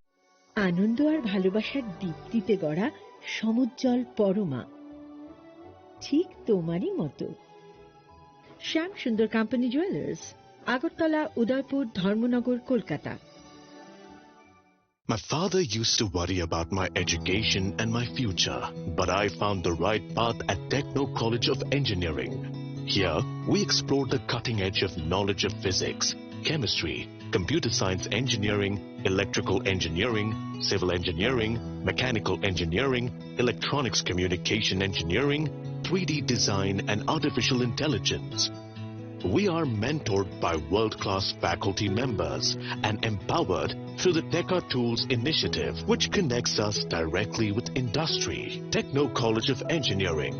আনন্দ আর ভালোবাসার দীপ্তিতে গড়া সমুজ্জ্বল পরমা, ঠিক তোমারই মতো। শ্যাম সুন্দর কোম্পানি জুয়েলার্স, আগরতলা, উদয়পুর, ধর্মনগর, Kolkata. My father used to worry about my education and my future, but I found the right path at Techno College of Engineering. Here, we explore the cutting edge of knowledge of physics, chemistry, computer science engineering, electrical engineering, civil engineering, mechanical engineering, electronics communication engineering, three D design, and artificial intelligence. We are mentored by world-class faculty members and empowered through the Teka Tools initiative, which connects us directly with industry. Techno College of Engineering.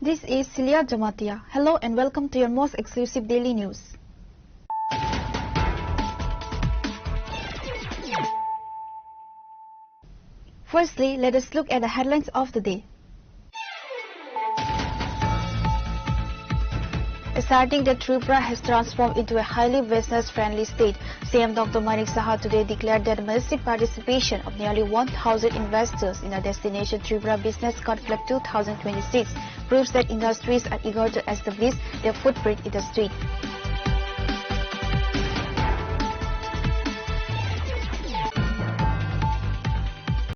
This is Celia Jamatia. Hello and welcome to your most exclusive daily news. Firstly, let us look at the headlines of the day. Asserting that Tripura has transformed into a highly business-friendly state, C M Doctor Manik Saha today declared that massive participation of nearly one thousand investors in the Destination Tripura Business Conclave two thousand twenty-six proves that industries are eager to establish their footprint in the state.